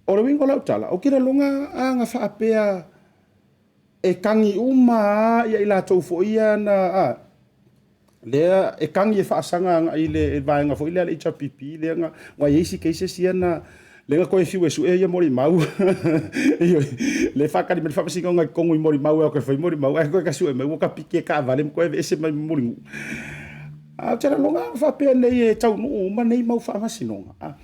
O le uiga o lau tala, ou te lagona a na faapea e tagi uma lava i latou foi ia na, lea e tagi e faasaga agai i le vaega foi lea a le HRPP lea na, aua e i ai isi cases ia na, lea na toe fiu e sue ia molimau, ioe, lea e faatali mai le faamasinoga i totonu i molimau e o atu e fai molimau, ae toe sue mai ua tapiki e taavale ma toe aveese mai ma Mulinuu. Ae ou te lagona a faapea nei e taunuu uma nei mau faamasinoga,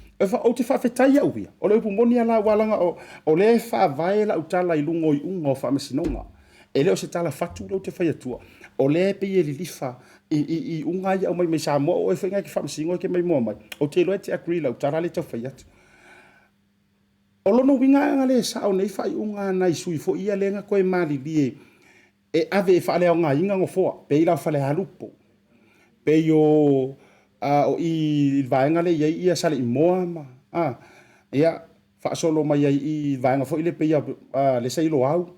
ou te faafetai au ia, o le upu moni lava la, aua leaga o lea e faavae lau tala i luga o iuga o faamasinoga. E le o se tala fatu lea ou te fai atua, o lea e pei e lilifa i iuga ia e aumai mai Samoa. O oe foi na e te faamasino e te maimoa mai, ou te iloa e te agree i lau tala lea e tau fai atu. O lona uiga a na le sao nei faaiuga a nai sui foi ia lea na toe malilie e ave e faaleaogaina nofoa, pei la o Falealupo, pei o i i le vaega lea e i ai Saleimoa ma, ia, faasolo mai ai i i le vaega foi lea pei o lea sa i Loau,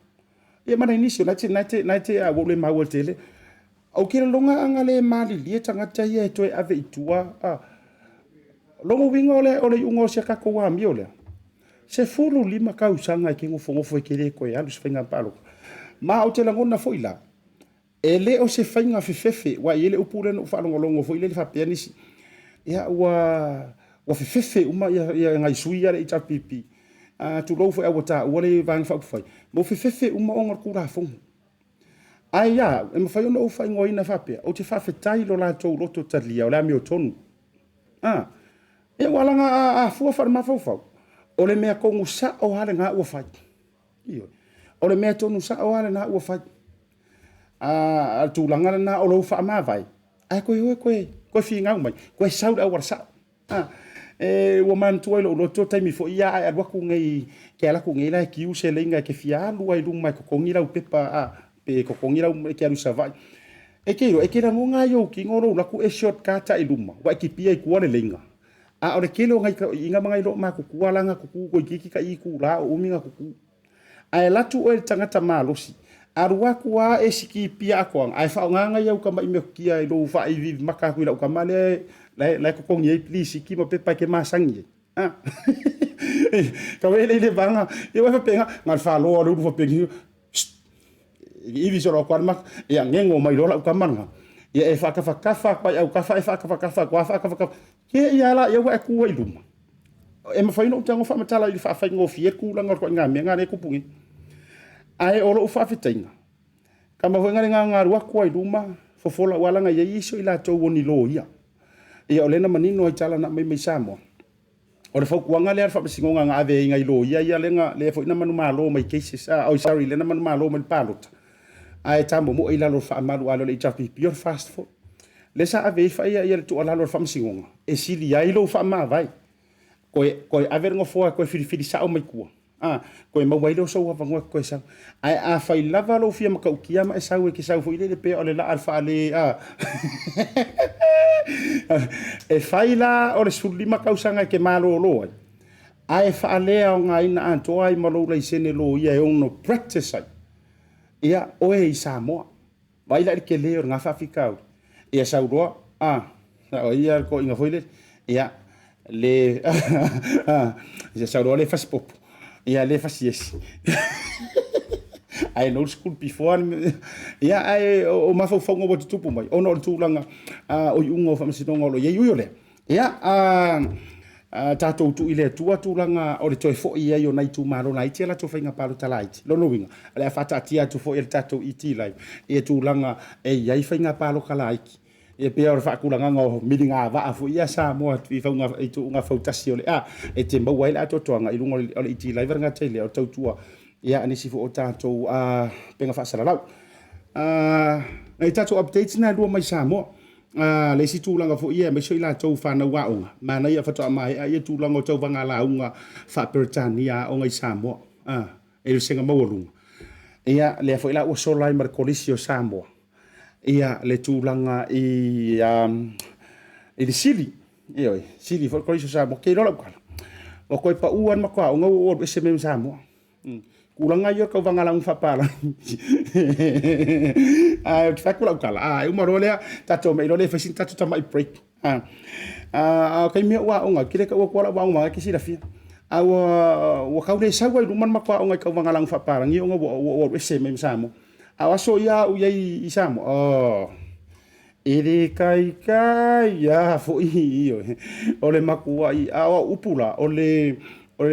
ia ma nai nisi, o na e te, ua ou le maua tele. Ou te lagona a na le malilie tagata ia e toe ave i tua, lona uiga o le iuga o si a tatou amio lea, 15 tausaga e te nofonofo e te le toe alu i se faiga palota. Ma ou te lagona foi la, e le o se faiga fefefe, aua e i ai le upu lea na ou faalogologo foi lele faapea nisi, ia ua fefefe uma ia nai sui ia a le HRPP, tulou foi a ua taua le Vaega Faaupufai, ua fefefe uma ona o le Tulafono. Ae ia au, e mafai ona ou faaigoaina faapea, ou te faafetai i lo latou loto talia o le amiotonu. A, ia aua leaga a fua faale-mafaufau, o le mea tonu sao lava lena ua fai. Ioe. O le mea tonu sao lava lena ua fai. A, o le tulaga lena o lou faamavae, ae toe o e toe finau mai, toe sau i le auala sao. A, e, ua manatua i lou loto taimi foi ia a e alu atu nei, e te alu atu nei la e kiu se laina e te fia alu ai i luma e totogi lau pepa, a, pe totogi lau, e te alu i Savaii. E te iloa, e te lagona lava i ou tino lou alu atu e shortcut i luma, ua e kipia i tua le laina. A o le tele o nai toeaiina ma nai loomatutua la na tutu toeitiiti tai itula o umi na tutu. Ae alu atu oe i le tagata malosi, alu atu lava e sikipia atoaga, ae faaaoga nai au tamai metotia i lou faaiviivi maka atu i lau tama lea la e totogi ai lisiti ma pepa e te masani ai. A Tau e le vaga, ia ua faapena, na o le faloa o le ulu faapeni, ivi solo atu lava le maka, ia gego mai loa lau tama lena. Ia e faatafatafa atu ai autafa e faatafatafa atu lava faatafatafa. Te i a la ia ua e tu ai i luma. E mafai ona ou tago faamatala i le faafaigofie le tulaga o le ituaiga mea lena lea e tupu nei. Ae o lou faafetaiga, tama foi na le gagalu atu lava i luma, fofola aua leaga e i ai isi o i latou o ni loia. Ia o lea na manino ai tala na aumai mai Samoa. O le fautuaga lea a le Faamasinoga na ave ai i nai loia ia lea foi na manumalo mai cases, oi sorry, lea na manumalo mai le palota, ae tamomoe i lalo o le faamalu a le o le HRPP o le FAST foi. Lea sa ave ai fai le tuualalo a le Faamasinoga e sili ai lou faamavae. Toe, toe ave le nofoa e toe filifili sao mai tua, a, toe maua ai lea o sou avanoa e te toe sau. Ae afai lava lou fia matautia ma e sau e te sau foi lele pei o le laa faale, a, e fai la o le 15 tausaga e te malolo ai, ae faaleaogaina atoa ai ma lou laisene loia e ono practice ai, ia, oe i Samoa. Vaai la i le tele o lena faafitauli. Ia sau loa, a, o ia le toeaina foi lele, ia, le, ia sau loa le fasipopo, ia le fasiesi. I know school before, ia, ae o mafaufauga ua tutupu mai, ona o le tulaga o iuga o faamasinoga o lo o i ai. Ui o lea, ia, tatou tuu i le Atua tulaga o le toe foi ai o nai itumalo laiti a latou faiga palota laiti. Lona uiga, o le a faataatia atu foi e le tatou ET Live ia tulaga e i ai faiga palota laiti. Ia pei o le faatulagaga o miligavaa foi ia Samoa i fauga i tuuga fautasi o le a e te maua ai le atoatoaga i luga o le ET Live. E le gata i lea, o le tautua ia nisi foi o tatou pega faasalalau. Nai tatou updates na e lua mai Samoa. Le isi tulaga foi ia, aemaise o i latou fanau aoga, manaia faatoa maea ia tulaga o tauvaga lauga faa-Peretania aoga i Samoa, e vasega maualuga. Ia, lea foi la ua sola ai ma le Kolisi o Samoa, ia le tulaga i le sili, ioe, sili foi le Kolisi o Samoa. Ou te iloa lau tala, ua toe pau lava le matou aoga ua ou alu ese mai ma Samoa. Tulaga ia o tauvaga lauga faapalagi. Ae ou te fai atu lau tala, a e uma loa lea, tatou omai loa lea e fai sina tatou tamai break. A o taimi ua aoga, ou te le tau atua lau aoga e te silafia. A ua tau le sau ai i luma le matou aoga i tauvaga lauga faapalagi ona ua ou alu ese mai ma Samoa. A o aso ia a ou i ai i Samoa, oh, e le taitai lava foi, ioe, o le matuai, a o au upu la, o le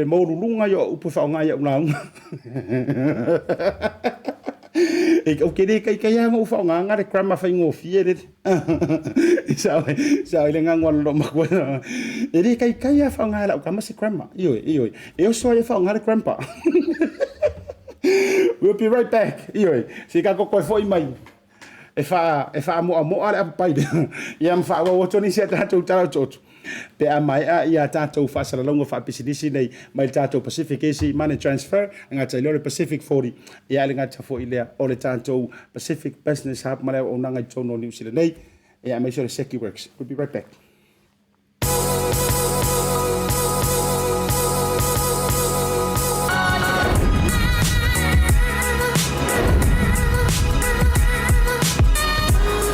maualuluga ia o au upu e faaaoga i au lauga. Ou te le taitai lava ona ou faaaogaina le grammar faigofie lele. Sao ai le gagua a le loomatua. E le taitai lava faaaoga e lau tama se grammar. Ioe, ioe. E oso ai e faaaoga le grandpa. We'll be right back. Ioe, se i tatou toe foi mai e faamoamoa le apapai lea, ia ma faaauau atu nisi a tatou tala otooto pe a maea ia tatou faasalalauga faapisinisi nei mai le tatou Pacific Easy Money Transfer, e gata i lea o le Pacific 40, ia e le gata foi lea o le tatou Pacific Business Hub ma le auaunaga i totonu o Niu Sila nei, ia aemaise o le SecuWorks. We'll be right back.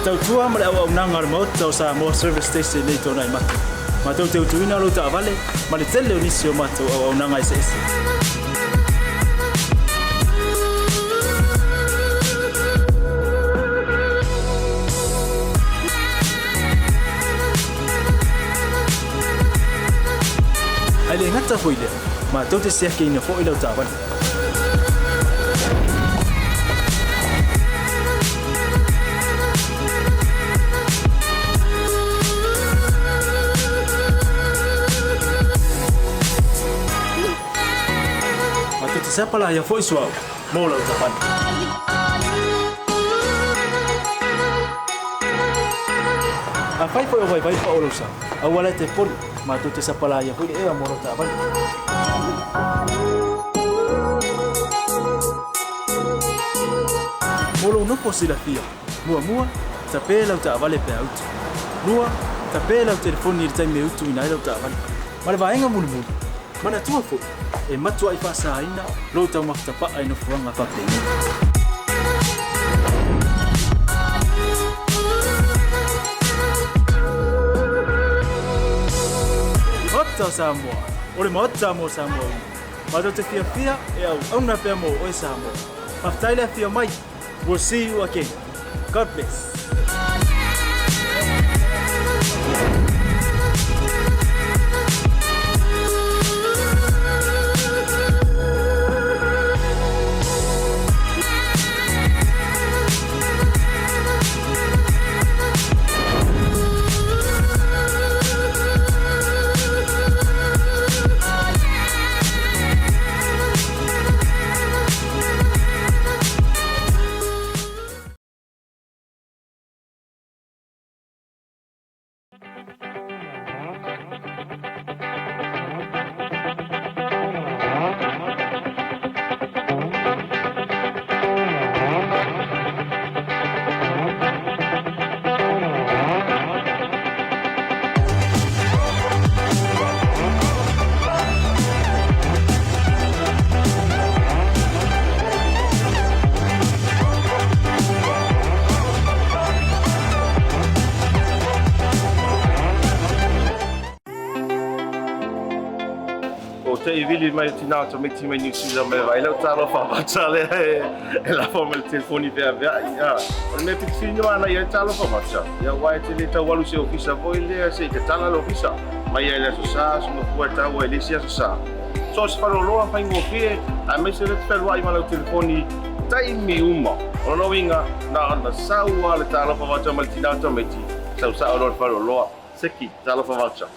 Te tautua ma le auaunaga a le Maota o Samoa Service Station nei tona i matou. Matou te utuina lou taavale ma le tele o nisi o matou auaunaga eseese. Ae le gata foi lea, matou te siakiina foi lau taavale. Matou te sapalaia foi suauu mo lau taavale. Afai foi o vaivai pao lou sa, aua la e te poli, matou te sapalaia foi le ea mo lau taavale. Mo lou nofo silafia, muamua, tape lau taavale pe a utu. Lua, tape lau telefoni i le taimi e utuina ai lau taavale. Ma le vaega mulimuli, manatua foi, e matuai faasaina lou taumafa tapaa i nofoaga faapenei. Maota o Samoa, o le Maota mo Samoa uma. Matou te fiafia e auauna pea mo oe Samoa. Faafetai le afio mai. We'll see you again. God bless. i vili mai le tina o tamaiti mai Niu Sila mai vaai lau talofa vata lea e lafo mai le telefoni feaveai. O le mea pito sili ona i ai le talofa vata, ia aua e te le tau alu i se ofisa foi lea se i tatala le ofisa mai ai le Aso Sa, Aso Gafua e tau ai i le isi Aso Sa. So o se faleoloa faigofie aemaise o lea e te fealuai ma lau telefoni taimi uma. O lona uiga, na ona sau lava le talofa vata mai le tina o tamaiti, sau sao loa i le faleoloa. Seki, talofa vata.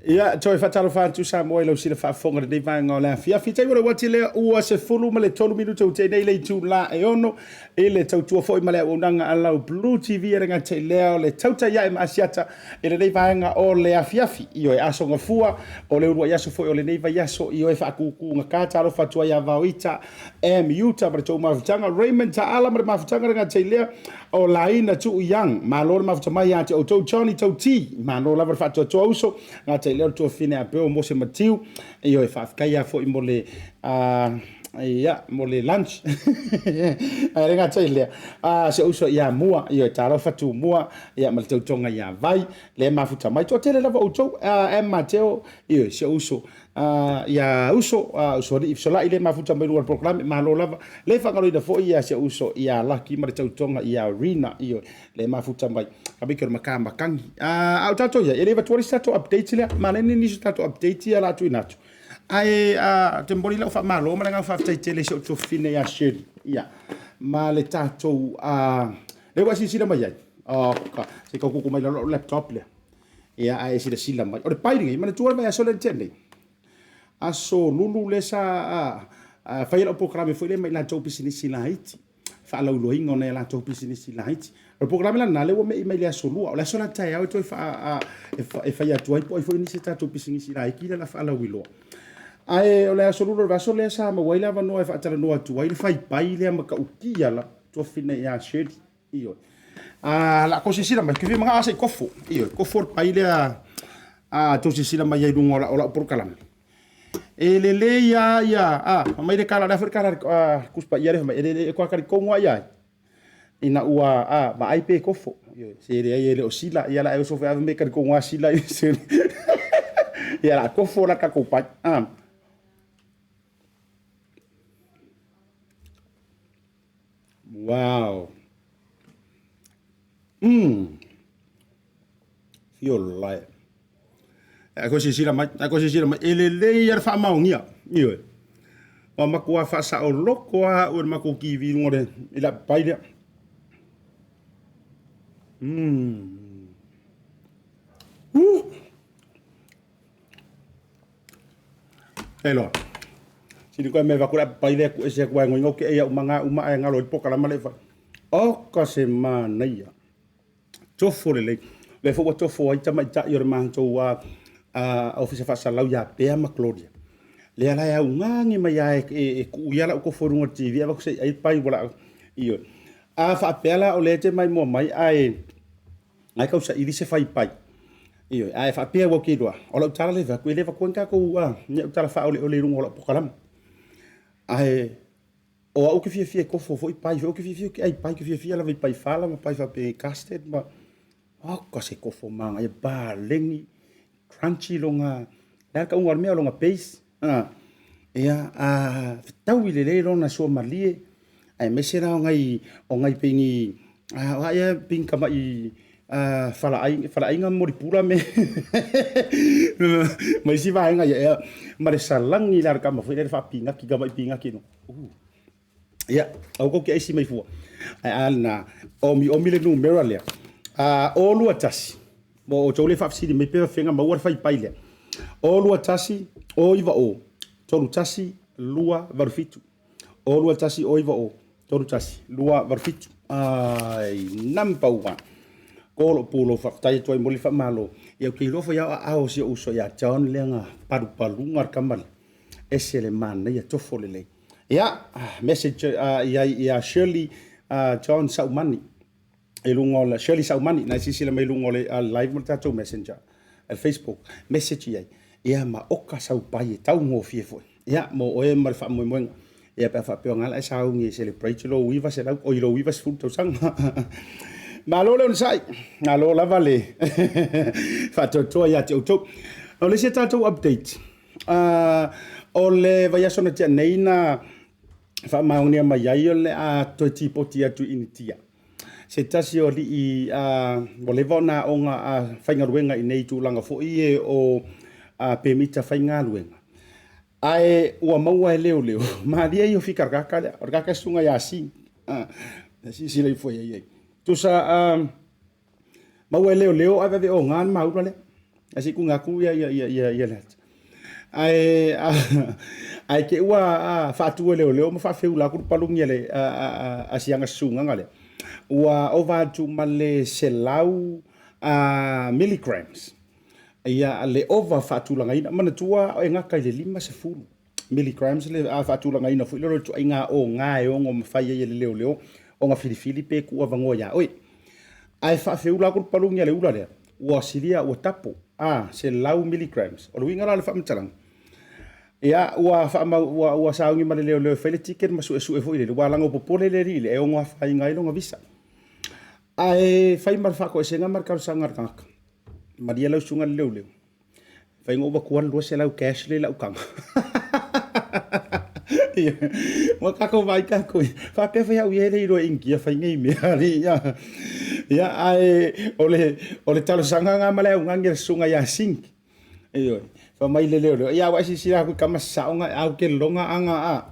Ia, toe faatalofa atu Samoa i lau sila faafofoga i lenei vaega o le afiafi. Taimi o le uati lea ua 13 minute ua tea nei le itula e 6 i le tautua foi ma le auaunaga a lau Blue TV e le gata i lea o le tautai ae ma Asiata i lenei vaega o le afiafi. Ioe, Aso Gafua o le uluai aso foi o lenei vaiaso. Ioe, faakukugata talofa atu ai ia Vaoita M. Utah ma le tou mafutaga, Raymond Taala ma le mafutaga le gata i lea o Laina Tuu Young. Malo le mafuta mai ia te outou Johnny Tauti. Malo lava le faatoatoa uso. Gata i lea o le tuafafine a Bill Mose Matiu. Ioe, faafetai lava foi mo le ia, mo le lunch. Ae le gata i lea, si ou uso ia Mua, ioe, talofa Tumua, ia ma le tautoga ia Vai, lea e mafuta mai. Toatele lava outou, M. Mateo, ioe, si ou uso, ia uso, usoalii fesolai lea e mafuta mai luga o le polokalame, malo lava. Le faagaloina foi ia si ou uso ia Laki ma le tautoga ia Rina, ioe, lea e mafuta mai. Ka miki o le maka makangi. A o tatou ia, e le avatua le isi tatou update lea, manaia nisi o tatou update ia la tuuina atu. Ae ou te momoli lau faamalo ma le agaga faafetai tele i si ou tuafafine ia Shirley, ia, ma le tatou, lea ua e silasila mai ai, oh, se i tau kuku mai lalo lau laptop lea. Ia, ae e silasila mai. O le pai lenei, manatua le vaiaso lea na tea nei, aso Lulu lea sa fai ai lau polokalame foi lea ma i latou pisinisi laiti, faalauiloaina o nai a latou pisinisi laiti. O le polokalame la lena lea ua me'i mai le aso Lua. O le aso la taeao e toe e fai atu ai po o ai foi nisi a tatou pisinisi laiti lea o le a faalauiloa. Ae o le aso Lua o le vaiaso lea sa maua ai le avanoa e faatalanoa atu ai le faipai lea matautia la tuafafine ia Shirley. Ioe. A la tou silasila mai, ke fia manao se i kofo. Ioe, kofo le pai lea a tou silasila mai ai i luga o lau polokalame. E lelei lava ia, a, fai mai le tala, o le a foi le tala a le Tusi Paia lea fai mai, e lelei, e toa talitonu lava ia ai, ina ua, a, vaai pe kofo. Ioe, se leai e le o sila, ia o le a e oso foi lava fai mai e talitonu lava sila. Ia o le a kofo la le tatou pai. A. Wow. Fio lai. E ko silasila mai, e ko silasila mai, e lelei lava le faamaonia. Ioe. Ua matua faasaoloko lava au e le matou TV i luga o le, i le api pai lea. E loa. Sili koe me vaku le api pai lea ku ese atu ai ngoingo ke ia umanga uma ai ngalo i pokalama le fai. O ka se manaia. Tofo lelei. Lea foi ua tofo ai tamaitai o le matou Ofisa Faasalalau ia Pea ma Claudia. Lea la e augani mai lava e tuu ia lau kofo i luga o le TV avatu se i ai pai ua laa. Ioe. A faapea la o lea e te maimoa mai ae ae tau saili se faipai. Ioe, ae faapea ua ou te iloa, o lau tala lea e fai atu, e le avatua ni tatou ni au tala faaoleole i luga o lau polokalame. Ae O au ou te fiafia e kofo foi pai foi, ou te fiafia ou te ai pai, ou te fiafia lava i pai fala ma pai faapea custard ma oka se kofo manaia, paleni, crunchy lona, le a le tauga o le mea, o lona base, ia, a fetaui lelei lona suamalie, aemaise la o nai, o nai pei ni, o a ea pei ni tamai falaaiga ma molipula me ma isi vaega ia ma le salagi la le tama foi lea le faapinaki tamai pinaki no. Ia, aua tou te aisi mai fua. Ae a lena, omiomi le numera lea. 0 2 1. Mo outou le faafesili mai pe faafefea ona maua le faipai lea. O 21 o 9 o 31 2 8 7. O 21 o 9 o 31 2 8 7. Ai, number one. Ko lo pu lo faafetai atu ai mo le faamalo. Ia ou te iloa foi lava o aao o si ou uso ia John lea na palupaluga le tama lea. Ese le manaia tofo lelei. Ia, message i ai ia Shirley John Saumani i luga o le Shirley Saumani na e silasila mai i luga o le live ma le tatou messenger le Facebook message i ai ia ma oka sau pai e taugofie foi ia mo oe ma le faamoemoega ia pe a faapea o nga la e sauni e celebrate lou 900 oi lou 90 tausaga. Malo le onosai, malo lava le faatoatoa ia te outou. O le isi a tatou update, o le vaiaso na tea nei na faamaonia mai ai o le a toe tipoti atu i Initia se tasi o alii ua leva ona aoga faigaluega i nei tulaga foi e o pemita faigaluega. Ae ua maua e leoleo, malie ia o fika le kaka lea, o le kaka susuga ia Sing. Silasila ifo i ai. Tusa maua e leoleo aveave oga le maula lea. Ae se i tuuina atu ia ia ia ia le ata. Ae ae te i ua faatu e leoleo ma faafeula atu le paluni a le a siaga susugaga lea. Ua ova atu ma le 100 milligrams ia le ova faatulagaina. Manatua e gata i le 50 milligrams le faatulagaina foi lea o le ituaiga oga e ono mafai ai e le leoleo ona filifili pe tuuavanoa ia oe. Ae faafeula atu le paluni a le ula lea, ua silia, ua tapo, a, 100 milligrams. O le uiga la o le faamatalaga, ia, ua faamau, ua, ua sauni ma le leoleo e fai le ticket ma suesue foi lele, ua laga popole le alii lea e ono afaina ai lona visa. Ae fai ma le faatoesega ma le talosaga a le tagata. Malie lau susuga i le leoleo, fai na ou avatua le 200 cash lea i lau taga. Ua tatou vaai tatou i, faapea foi au ia e le iloa e Initia fai nei mea alii ia. Ia ae o le, o le talosaga lena ma le augani a le susuga ia Singh. Ioe, fai mai le leoleo, ia ua e silasila atu i tama sasao na, ae ou te lagona ana a,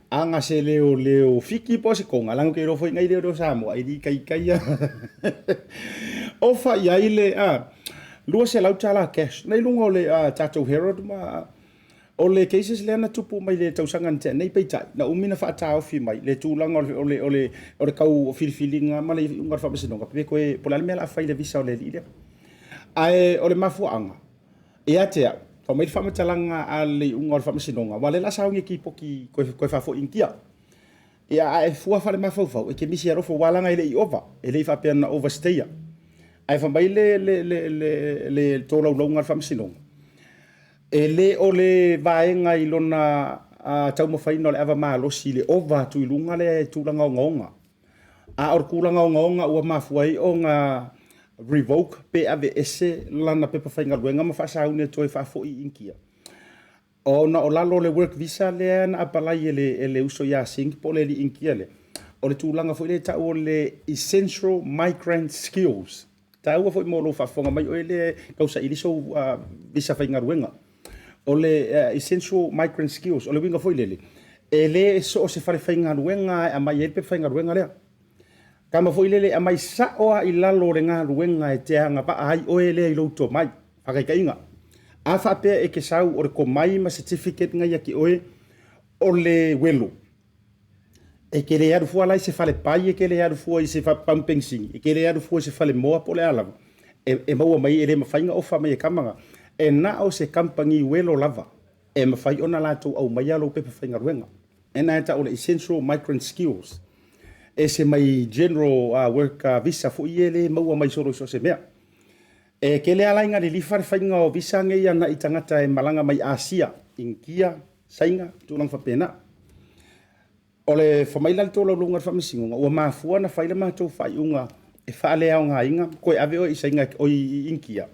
ana se leoleo Fiti po o se Toga, leaga ou te iloa foi nei leoleo Samoa e le itaita ia. Ofa i ai le a, $200 cash, na i luga o le tatou Herald ma o le cases lea na tupu mai le tausaga na tea nei, peitai, na umi na faataofi mai le tulaga o le, o le, o le, o le tau filifiliga ma le iuga o le faamasinoga, pe toe, po o le a le mea o le a fai i le visa o le alii lea. Ae o le mafuaaga, ia te au, fai mai le faamatalaga a le iuga o le faamasinoga, aua o lea o le a sauni e tipoti toe faafoi i Initia. Ia, ae fua faalemafaufau, e te misi alofa, aua leaga e le i ova, e le i faapea na overstay-a. Ae fai mai le, le, le, le, le tolaulauga a le faamasinoga, e le o le vaega i lona taumafaiga o le ava malosi i le ova atu i luga lea i tulaga ogaoga. A o le tulaga ogaoga ua mafua ai ona revoke pe aveese lana pepa faigaluega ma faasauni e toe faafoi i Initia, ona o lalo o le work visa lea na apalai e le, e le uso ia Singh po o le alii Initia lea, o le tulaga foi lea e tau o le essential migrant skills. Taua foi mo lou faafofoga mai oe lea e tausaili sou visa faigaluega. O le essential migrant skills, o le uiga foi lele, e le so o se fale faigaluega e aumai ai le pepa faigaluega lea. Tama foi lele e aumai sao lava i lalo o le galuega e te agavaa ai oe lea i lou tomai. Faataitaiga, a faapea e te sau o le tomai ma certificate na ia te oe o le welo, E te le alu fua la i se fale pai, e te le alu fua i se pamu penisini, e te le alu fua i se fale moa po o le a lava, e maua mai, e le mafai ona ofa mai e kama na. E na o se kamupani uelo lava e mafai ona latou aumaia lou pepa faigaluega. Ena e tau o le Essential Migrant Skills. Ese mai General Work Visa foi ia e le maua mai solo i so o se mea. E tele lava la ina lilifa le faiga o visa nei agai i tagata e malaga mai Asia, Initia, Saina, tulaga faapena. O le fai mai la le tolaulauga a le Faamasinoga, ua mafua ona fai le matou faaiuga e faaleaogaina toe ave oe i Saina, oi i Initia,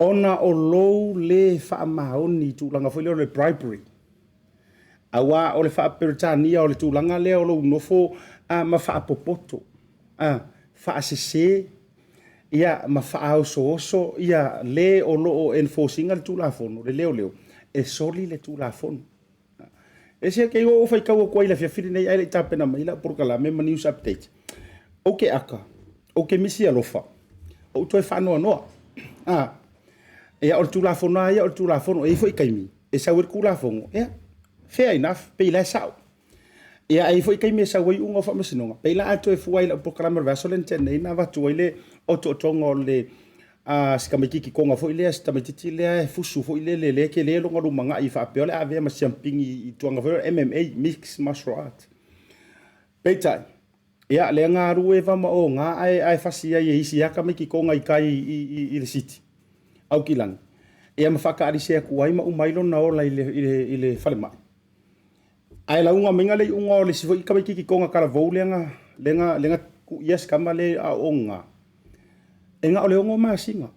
ona o lou le faamaoni i tulaga foi lea o le bribery. Aua o le faa-Peretania o le tulaga lea o lou nofo ma faapopoto, faasese ia ma faaosooso ia le o lo o enforce ina le Tulafono, le leoleo, e soli le Tulafono. E ese kei ua ou faitau atu ai i le afiafi lenei ae le i tapena mai lau polokalame ma news update. Ou te aka, ou te misi alofa, ou toe faanoanoa. Ia, o le Tulafono lava ia o le Tulafono, e i ai foi taimi e sau ai le Tulafono, ia, fair enough, pei la e sao. Ia, ae i ai foi taimi e sau ai iuga o faamasinoga, pei la a toe fua i lau polokalame o le vaiaso lea na tea nei na avatu ai le otootoga o le a si tamaititi Toga foi lea, si tamaititi lea e fusu foi lele, lea e tele lona lumanai faapea o le a avea ma siamupini i tulaga foi lea o le MMA, Mixed Martial Art. Peitai, ia lea na alu eva ma oga ae, ae fasi ai e isi lava tamaiti Toga i tai i, i, i le siti, Aukilani, ia ma faataalise atu ai ma uma ai lona ola i le, i le, i le falemai. Ae lauga maiga le iuga o le isi foi tamaititi Toga talavou lea na, lea na, lea na tuia si tama lea a o oga, e na o le 6 masina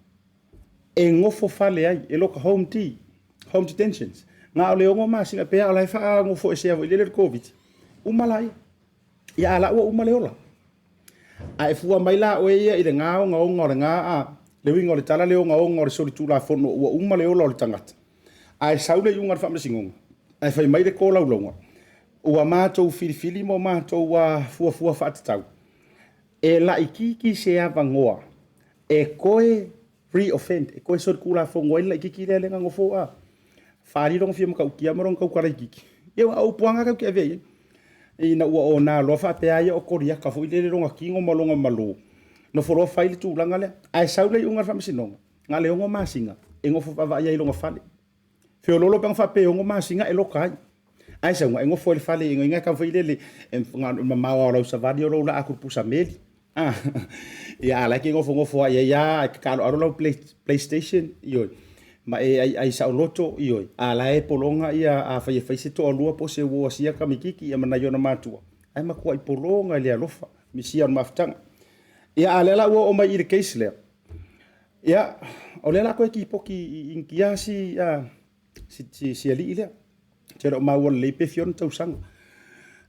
e nofo fale ai, e loka home D, home detentions. Na o le 6 masina, pe a o la e faanofoesea foi lele le Koviti, uma laia. Ia a la ua uma le ola. A e fua mai la oe ia i le gā ogaoga o le gā a, le uiga o le tala le ogaoga o le solitulafono ua uma le ola o le tagata. Ae sau le iuga a le faamasinoga, ae fai mai le tolaulauga, ua matou filifili ma matou fuafua faatatau e laitiiti se avanoa e toe re-offend, e toe solitulafono ai le laitiiti lea lea na nofo a faaali lona fia matautia ma lona tautala itiiti. Ia aua o upu lava na tatou te avea i ai. Ina ua ona loa faapea a ia o Koliata foi lele lona tino ma lona malo, nofo loa fai le tulaga lea. Ae sau le iuga a le faamasinoga, na o le 6 masina e nofo vaavaai ai i lona fale. Feoloolo pe ana faapea e 6 masina e loka ai. Ae sau e nofo ai i le fale ina ia taumafai lele e mamao lava o lau savali o lou laa atu i le pusa meli. Ah, ia a la e te nofonofo lava i ai lava e te taaloalo lau playstation, ioe, ma e aiai saoloto, ioe, a la e pologa ia afai e fai se toalua po o se uo a sia tamaititi ia ma nai ona matua, ae matuai pologa i le alofa, misia o le mafutaga. Ia a o lea la ua oo mai i le case lea, Ia, o lea la a toe tipoti i Initia si, si, si, si alii lea. Te le o maua lelei pe fia ona tausaga.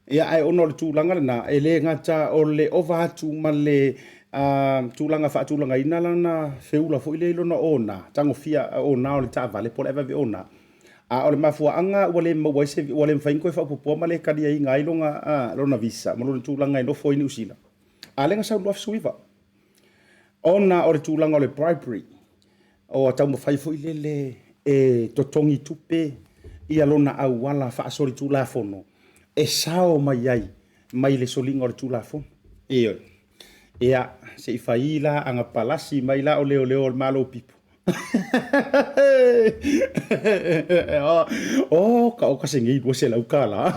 Ia, ae ona o le tulaga lena, e le gata o le ova atu ma le tulaga faatulagaina lana feula foi lea i lona ona, tagofia ona o le taavale po o le aveave ona. A o le mafuaaga ua le maua ai se, ua le mafai ona toe faaopoopoa ma le taliaina ai lona, lona visa ma lona tulaga e nofo ai i Niu Sila. A lea na sau i le 2019. Ona o le tulaga o le bribery, ua taumafai foi lele e totogi tupe ia lona auala faasolitulafono e sao mai ai mai le soliga o le Tulafono. Ioe. Ia, se i fai la ana palasi mai la o leoleo o le Malo Pipo. Oh, ka o ka se ngei 200 kālā.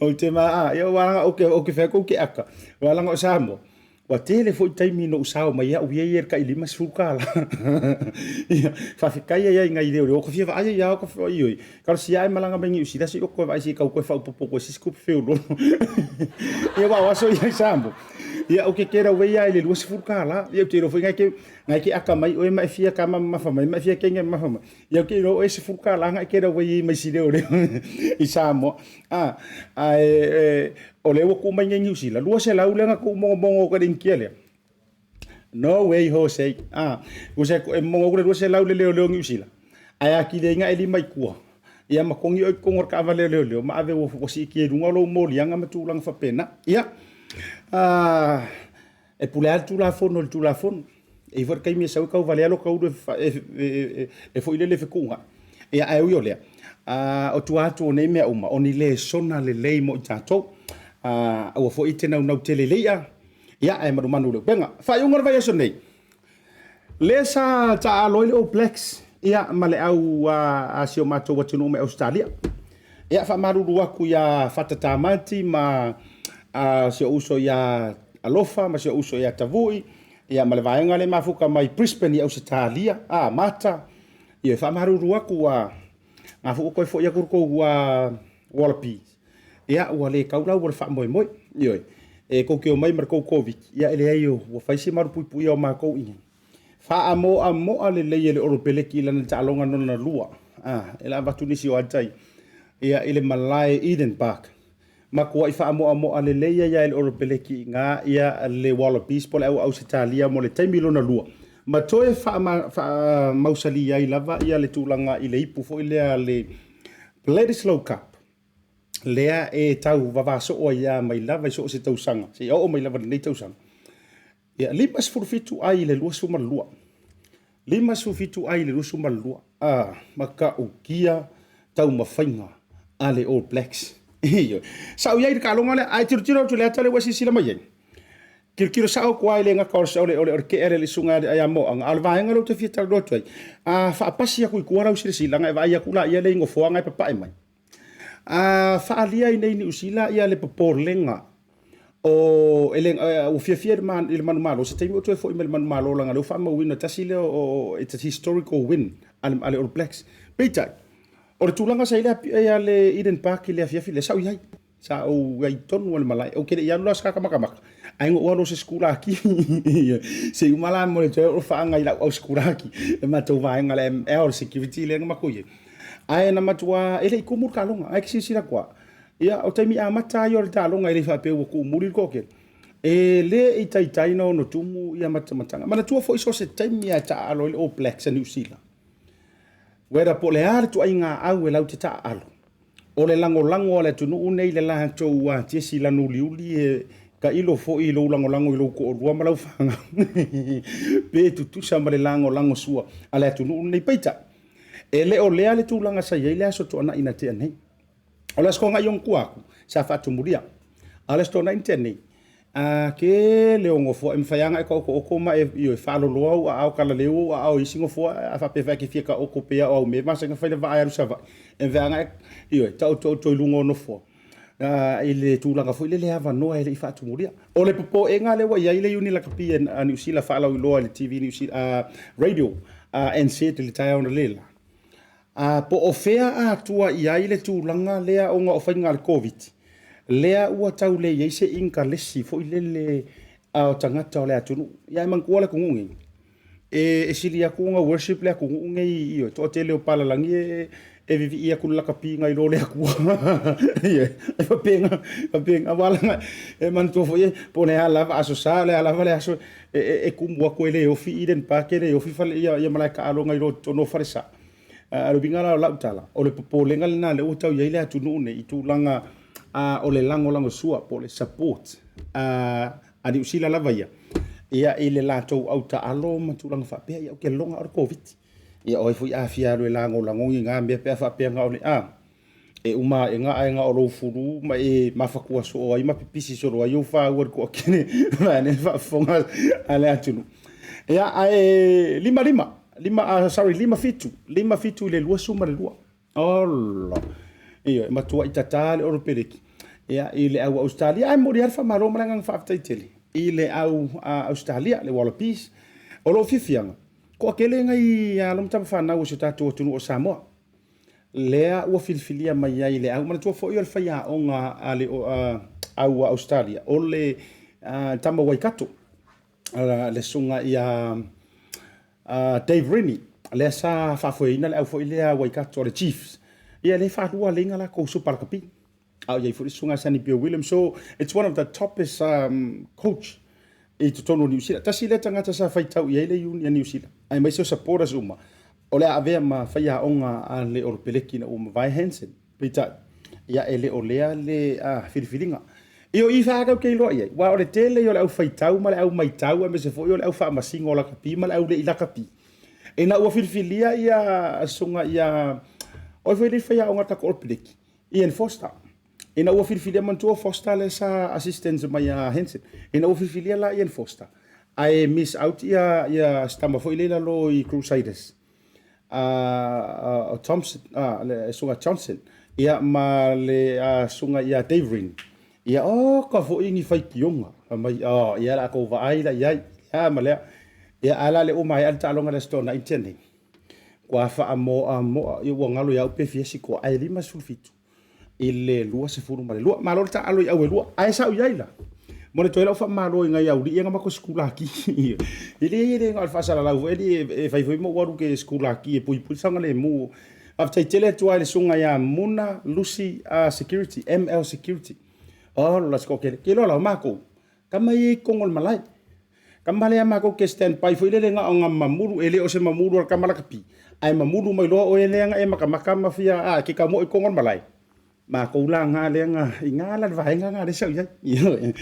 Ou te ma, a, ia ua o ke, o ke whea kou ke aka. Ua langa o Samoa. Ua tele foi taimi noʻu sao mai au ia ia le tai 50 kālā. Ia, faafetai ai ai ngai leoleo ka fia vaai ai ao ka fia ioe. Talosia ae malaga mai Niu Sila se i ou toe vaai se i tau toe faaopoopo atu ai se isi tupe feoloolo. Ia aua o aso ia i Samoa. Ia ou te kera uei lava i le 20 kālā. Ia ou te iloa foi ngai ke ngai ke aka mai oe ma e fia kama mamafa mai ma e fia kenge mamafa mai. Ia ou te iloa oe 10 kālā ngai kera uei ai mai si leoleo i Samoa. A, ae e, o lea ua tuu mai nei Niu Sila, 200 lea na tuu mogomogo atu e le Initia lea. No way Jose. A, ua se e mogo atu le 200 le leoleo Niu Sila. Ae atili ai na e lima i tua. Ia ma togi oe i totonu o le taavale a leoleo ma ave ua, ua siitia i luga lou moliaga ma tulaga faapena. Ia, a, E pule lava le Tulafono i le Tulafono. E i ai foi le taimi e sau ai tauvalea lota ulu e foi lele e fetuunai. Ia, ae ui o lea, o tua atu o nei mea uma, o ni lesona lelei mo i tatou. Aua foi e te naunau tele i le i'a, ia, ae manumanu i le upega. Faaiuga o le vaiaso nei, lea sa taaalo ai le All Blacks ia, ma le au a si o matou atunuu mai Ausetalia. Ia, faamalulu atu iā Fata Tamati ma si ou uso iā Alofa ma si ou uso iā Tavui, ia, ma le vaega lea e mafuta mai Brisbane i Ausetalia, a, Mata. Ia, e faamalulu atu ua nafu ua toe foi atu le tou Wallabies. Ia, ua le tau la ua le faamoemoe. Ioe, e tou te omai ma le tou Koviti, ia e leai ua fai si malupuipuia o matou i faamoamoa lelei e le Olopeleki i lana taaloga lona lua. A, e la avatu nisi o atai ia i le malae Eden Park. Matuai faamoamoa lelei ai e le Olopeleki i ina ia le Wallabies po o le au Ausetalia mo le taimi lona lua. Ma toe faamausali ai lava ia le tulaga i le ipu foi lea le Bledisloe Cup lea e tau vavasoo ai lava mai lava i so o se tausaga seia oo mai lava i lenei tausaga. Ia, 57 ai i le 22. 57 ai i le 22, a, matautia taumafaiga a le All Blacks. Ioe. Sa ou i ai i le taaloga lea, ae tilotilo atu i le ata lea ua e silasila mai ai, tilotilo sao atu lava e le gata o le, o le, o le kea lea i le susuga ia Moaga, a o le vaega lea ou te fia talanoa atu ai, a faapasi atu i tua lau silasila, ona e vaai atu laia lea i nofoa na e papae mai. A faaalia i inei i Niu Sila ia le popolega o e le, ua fiafia i le manumalo, se taimi ou toe foi mai i le manumalo leaga o lea ua faamauina tasi lea o, it's a historical win a le, a le All Blacks. Peitai, o le tulaga sa i ai le Eden Park i le afiafi lea, sa ou i ai. Sa ou i ai tonu i le malae. Ou te le i alu la o se tagata matamata, ae na ou alu o se sikulaki. Se i uma la mo le toe oo faaaga i lau au sikulaki, le matou vaega le ML, le security lea na matou i ai. Ae na matua, e le i tumu le taaloga, ae te silasila atu lava, ia o taimi amata ia o le taaloga e le i faapea ua tuumuli le toatele, e le i taitai ona ono tumu ia matamataga. Manatua foi so o se taimi lava e taaalo ai le All Blacks a Niu Sila, whether po o le a le ituaiga au e latou te taaalo, O le lagolago a le atunuu nei i le latou tiesi lanu uliuli e tailo foi i lou lagolago i lou toalua ma lau fanau pe tutusa ma le lagolago sua a le atunuu lenei. Peitai, e le o lea le tulaga sa i ai le Aso Toonai na tea nei. O le Aso Toonai ona tua atu, sa faatumulia. A o le Aso Toonai na tea nei, A tele o nofoa e mafai lava ona e taotooto ma e, ioe, faaloloa ou aao, talaleu ou aao i isi nofoa, a faapea foi e te fia taoto pei lava o au mea e masani ona fai le vaa e alu i Savaii, e mafai lava ona e, ioe, taotooto i luga o nofoa i le tulaga foi lele e avanoa e le i faatumulia. O le popoega lea ua i ai le Iuni Lakapi a Niu Sila faalauiloa i le TV Niu Sila, Radio NZ i le taeao analeila, A po o fea atua i ai le tulaga lea ona o faiga a le Koviti, lea ua tau leai ai se inikalesi foi lele a o tagata o le atunuu. Ia ae manatua le atunuu nei, e sili atu ona worship le atunuu nei i le toatele o palalagi e vivii atu i le lakapi nai lo le Atua. Ioe, e faapena, faapena, aua leaga e manatua foi po o le a lava Aso Sa, o le a lava le aso e tumu atu e le ofi Eden Park, e le ofi fale, ia malae taalo nai lo totonu o falesa. A o le uiga la o lau tala, o le popolega lena lea ua tau i ai le atunuu nei i tulaga o le lagolagosua po o le support a Niu Sila lava ia, ia i le latou autaalo ma tulaga faapea. Ia ou te lagona o le Koviti. Ia o ai foi a fia alu e lagolago i na mea pe a faapea na o le a e uma ae ae na o lou fulu ma e mafatua soo ai ma pipisi solo ai ou faua i le toatele vaeane le faafofoga a le atunuu. Ia ae lima lima, lima, sorry, lima fitu, 57 i le 22. Ola! Ioe, e matuai tata le Olopeleki ia, i le au Ausetalia. Ae momoli lava le faamalo ma le agaga faafetai tele i le au Ausetalia, le Wallabies. O lou fiafiaga, toatele nai alo ma tama fanau o si o tatou atunuu o Samoa, lea ua filifilia mai ai le au. Manatua foi o le faiaoga a le au Ausetalia, o le tama Waikato, le susuga ia Dave Rennie, lea sa faafoeina le au foi lea Waikato, le Chiefs. Ia lea e faalua leiga latou Super Rugby. A o i ai foi le susuga Sonny Bill Williams. So, it's one of the toppest coach i totonu o Niu Sila. Tasi lea tagata sa faitau i ai le Iuni a Niu Sila, aemaise o supporters uma, o le a avea ma faiaoga a le Olopeleki ina ua mavae Hansen. Peitai, ia e le o lea le filifiliga. I o i whākau kei loa i ai, aua o le tele ia o le au faitau ma le au maitau aemaise foi o le au faamasino o lakapi ma le au le i lakapi. Ina ua filifilia ia susuga ia, o ai foi le faiaoga a le tatou Olopeleki, Ian Foster. Ina ua filifilia, manatua o Foster lea sa assistant mai ia Hansen. Ina ua filifilia la Ian Foster, ae miss out ia, ia si tama foi lea i lalo i Crusaders, o Thompson, le susuga Johnson, ia ma le susuga ia Dave Ring. Ia oka foi ni faitioga, fai mai, oh, ia o le a tou vaai la i ai, lea ma lea. Ia ae la lea ua maea le taaloga i le Aso Toonai na tea nei. Kua faamoamoa, ia ua galo ia au pe fia sikoa, ae 57 i le 22. Malo le taaalo i au e lua, ae sa ou i ai la. Mo le toe lau faamalo i ngai auli'i e na matou sikulaki. E le le na o le faasalalau foi alii e fai foi ma ou alu ke sikulaki e puipui le saogalemu. Faafetai tele atu ai i le susuga ia Muna Lucy Security, ML Security. Ola se toatele. Ke iloa la o makou, tama ia i totonu o le malae. Tama lea matou te stand by foi lele na o na mamulu, e le o se mamulu a le tama lakapi, ae mamulu mai loa oe lea na e makamaka ma fia a ke tau moe i totonu o le malae. Matou la na lea na i na la le vaega na lea sa ou i ai. Ioe.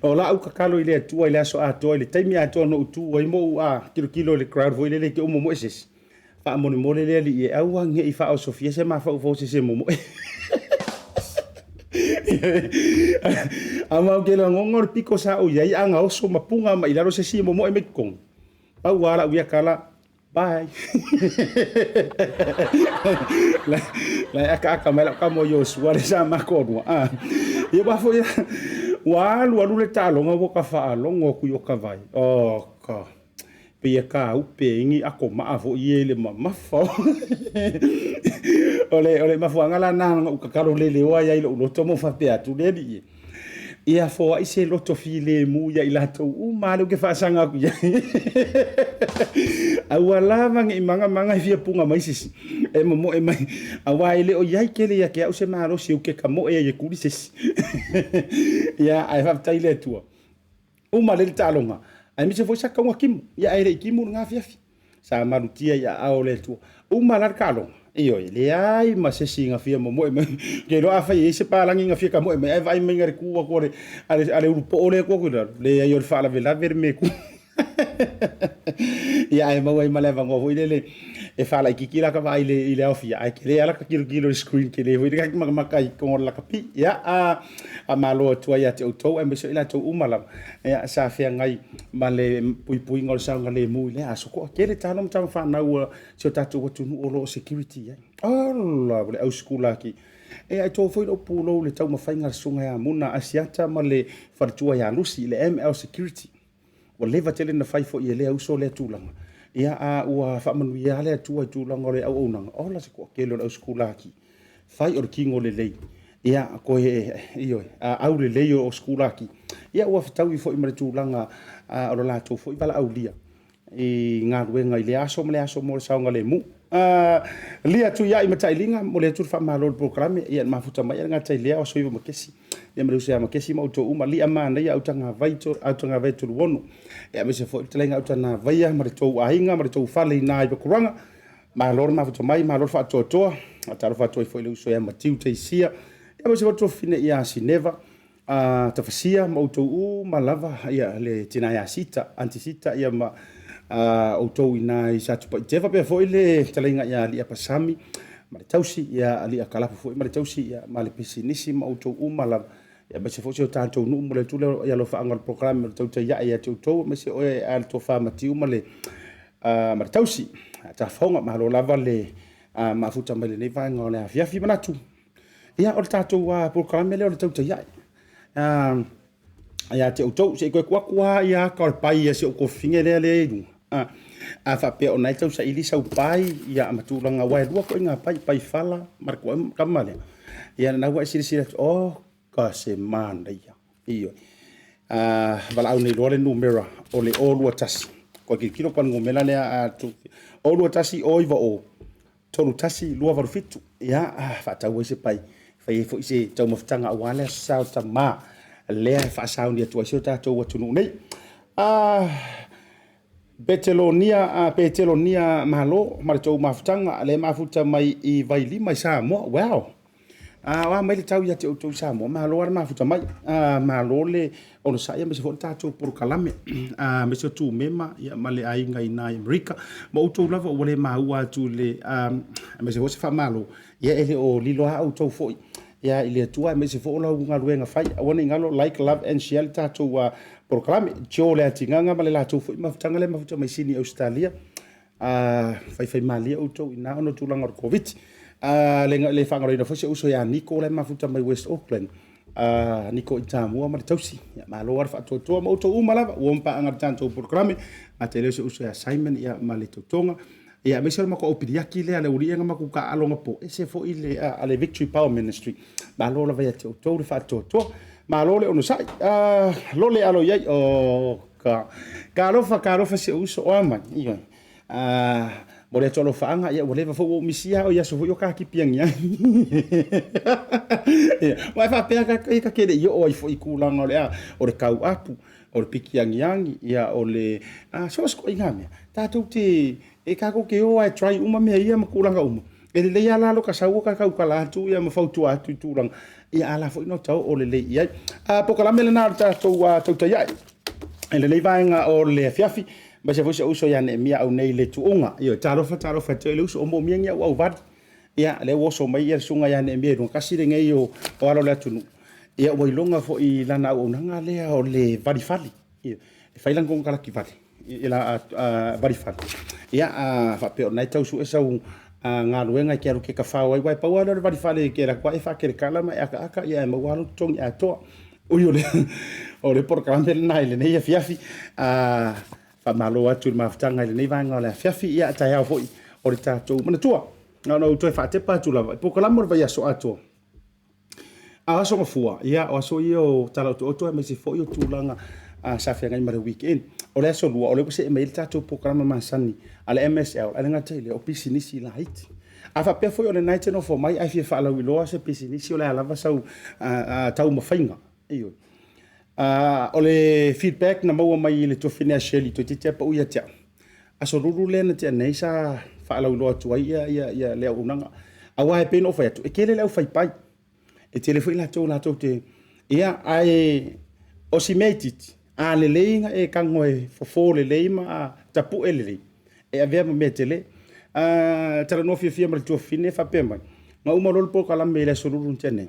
O la'u tatalo i le Atua i le aso atoa i le taimi atoa na ou tu ai ma ou tilotilo i le crowd foi lele i te i ua momoe se isi, faamolemole le Alii e aua ne i faaosofia se mafaufau o se isi e momoe. Aua ou te lagona o le pito sa ou i ai a na oso ma puna mai i lalo se isi e momoe mai totonu, pau lava lau ia tala, Bye. La e akaaka mai lau tama o Iosua le sa matou lua. Ah. Ia ua foi ua alu alu le taaloga ua ka faalogo atu i oka vai. Oh ka. Pei e kāupe ai ni ato maa foi ia i le mamafa. O le mafuaaga la lena na ou tatalo leleoa ai i lou loto ma ou faapea atu, le Alii e, Ia foai se loto filemu ia i latou uma lea ou te faasaga atu i ai. Aua lava ne i magamaga e fia puga mai se isi e momoe mai, aua e le o i ai tele ia te au se malosi ou te tamoe ai e tuli se isi. Ia, ae faafetai i le Atua. Uma lelei le taaloga, aemaise foi sa tatau ona timu, ia ae le i timu lena afiafi. Sa malutia i aao o le Atua. Uma la le taaloga, ioe, leai ma se isi na fia momoe mai. Ou te iloa afai e i ai se palagi na fia tamoe mai, ae vaai mai na le tu atu a le ulu poo lea e tu atu i lalo, leai o le faalavelave le mea e tu. Ia ae maua ai ma le avanoa foi lele e faalaitiiti la ta vaai i le aofia, ae tele lava lata tilotilo i le screen tele foi lele matamata i totonu o le lakapi. Ia, faamalo atu ai ia te outou aemaise o i latou uma lava ia sa feagai ma le puipuiga o le saogalemu i lea aso. Toatele talo ma tama fanau a si o tatou atunuu o lo o security ai. Ola, ua le au sikulaki. E ai to foi lou pulou i le taumafaiga a le Susuga ia Muna Asiata ma le faletua ia Lucy i le ML Security. Ua leva tele na fai foi e lea uso lea tulaga. Ia, a ua faamanuia lava le Atua i tulaga o le auaunaga, ola se toatele o le au sikulaki. Fai o le tino lelei, ia, toe, ioe, aulelei o sikulaki. Ia, ua fetaui foi ma le tulaga o le latou foi valaaulia i galuega i lea aso ma lea aso mo le saogalemu. Lia Tuiai Matailiga, momoli atu le faamalo i le polokalame, ia, e mafuta mai e le gata i lea o Aso Iva Makesi. Ia ma le uso ia Makesi ma outou uma, Lia manaia Autagavai Autagavai Toluono. Ia aemaise foi le fetalaiga Autanavaia ma le tou aiga ma le tou fale i ina i Pakuranga. Malo le mafuta mai, malo le faatoatoa. Faatalofa atu ai foi i le uso ia Matiu Teisia. Ia aemaise foi le tuafafine ia Sineva Tafasia ma outou uma lava, ia le tina ia Sita, Aunty Sita ia ma outou i ina i Satupaitea. Faapea foi le fetalaiga ia Lia Pasami ma le tausi, ia Lia Kalapu foi ma le tausi, ia ma le pisinisi ma outou uma lava, ia aemaise foi si o tatou nuu mo le atu lea i alofaaga o le polokalame o le tautai ae ia te outou, aemaise oe a le tofa Matiu ma le ma le tausi. Tafaoga, malo lava le mafuta mai lenei vaega o le afiafi. Manatu, ia o le tatou polokalame lea o le tautai ae ia te outou. Se i toe tuu atu lava ia ata o le pai a si ou tuafafine lea lea i luga. A faapea o lena e tau saili sau pai ia ma tulaga, aua e lua ituaiga pai, pai fala ma le tama lea. Ia lena ua e silasila atu, oh ka se manaia. Ioe. Valaau nei loa le numera o le 021. Koe tilotilo pa le numera lea a 021 090 31 287. Ia, faatau ai se pai, fai ai foi se taumafataga aua le Aso Sa o Tama lea e faasauni atu ai si o tatou atunuu nei. Petelonia, Petelonia Malo ma le tou mafutaga lea e mafuta mai i Vailima i Samoa. Wow! A o a mai le tau ia te outou i Samoa, malo lava le mafuta mai. Malo le onosai aemaise foi le tatou polokalame, aemaise o Tumema ma le aiga i ina i Amerika. Ma outou lava ua le maua atu i le, aemaise foi se faamalo, ia e le o lilo lava outou foi ia i le Atua aemaise foi o lau galuega fai. Aua ne i galo, like, love and share le tatou polokalame. Joe Leatigaga ma le latou foi mafutaga lea e mafuta mai Sini Ausetalia. Faifaimalie outou i ina ona o tulaga o le Koviti. Le le faagaloina foi si ou uso ia Niko la e mafuta mai West Auckland. Niko i Tamua ma le tausi. Ia, malo lava le faatoatoa ma outou uma lava ua paaga i le tatou polokalame. Gata i lea o si ou uso ia Simon ia, ma le tautoga. Ia, aemaise o le matou aupiliaki lea, le aualii na matou taaalo anapo, ese foi le, a le Victory Power Ministry. Malo lava ia te outou le faatoatoa. Malo le onosai. Lole alo i ai. Oh, Ka, ka alofa, ka alofa si ou uso, o a mai, ioe. Mo le atu alofaaga, ia ua leva foi ua ou misia au i aso foi o kakipi agiagi. Ia, aua e faapea ka, e ta te le i oo ai foi i tulaga o le a, o le tau apu, o le piki agiagi, ia o le, so o se ituaiga mea, tatou te, e tatou te o lava e try uma mea ia ma tulaga uma. E lelei lava la lo ka sau o ka tautala atu ia ma fautua atu i tulaga, ia a la foi no tau o lelei i ai. A polokalame lena o le tatou tautai ae i lenei vaega o le afiafi, aemaise foi si ou uso ia Neemia Aunei le Tuuga. Ioe, talofa, talofa e te le uso, o moomia ni au auvali. Ia, lea ua oso mai ia le susuga ia Neemia i luga, tasi lenei o alo o le atunuu. Ia, ua iloga foi i lana auaunaga lea o le valifali. Ia, e fai lana konekarate vali, la valifali. Ia, a faapea o lena e tau sue sau galuega e te alu e te tafao ai, aua e pau lava lea o le valifali e te alu atu lava e faakeletala ma e akaaka ae maua lava lou totogi atoa. Ui o le, o le polokalame lena i lenei afiafi. Faamalo atu i le mafutaga i lenei vaega o le afiafi, ia a taeao foi o le tatou manatua. Na ona ou toe faatepa atu lava i polokalame o le vaiaso atoa. A o aso gafua, ia o aso ia o tala otooto aemaise foi o tulaga sa feagai ma le weekend. O le aso lua, o lea ua see mai ai le tatou polokalame masani a le MSL, ae le gata i lea, o pisinisi laiti. A faapea foi o lena e te nofo mai ae fia faalauiloa se pisinisi o le a lava sau taumafaiga, ioe. O le feedback na maua mai i le tuafafine a Shirley toeitiiti lava pau ia te au, aso lulu lea na tea nei sa faalauiloa atu ai le auaunaga. Aua e pei ona ou fai atu, e tele le aufaipai, e tele foi latou latou te... Ia, ae o si mea itiiti, a lelei ona e tago e fofo lelei ma tapue lelei, e avea ma mea tele. Talanoa fiafia ma le tuafafine faapea mai, na uma loa le polokalame i le aso Lulu na tea nei,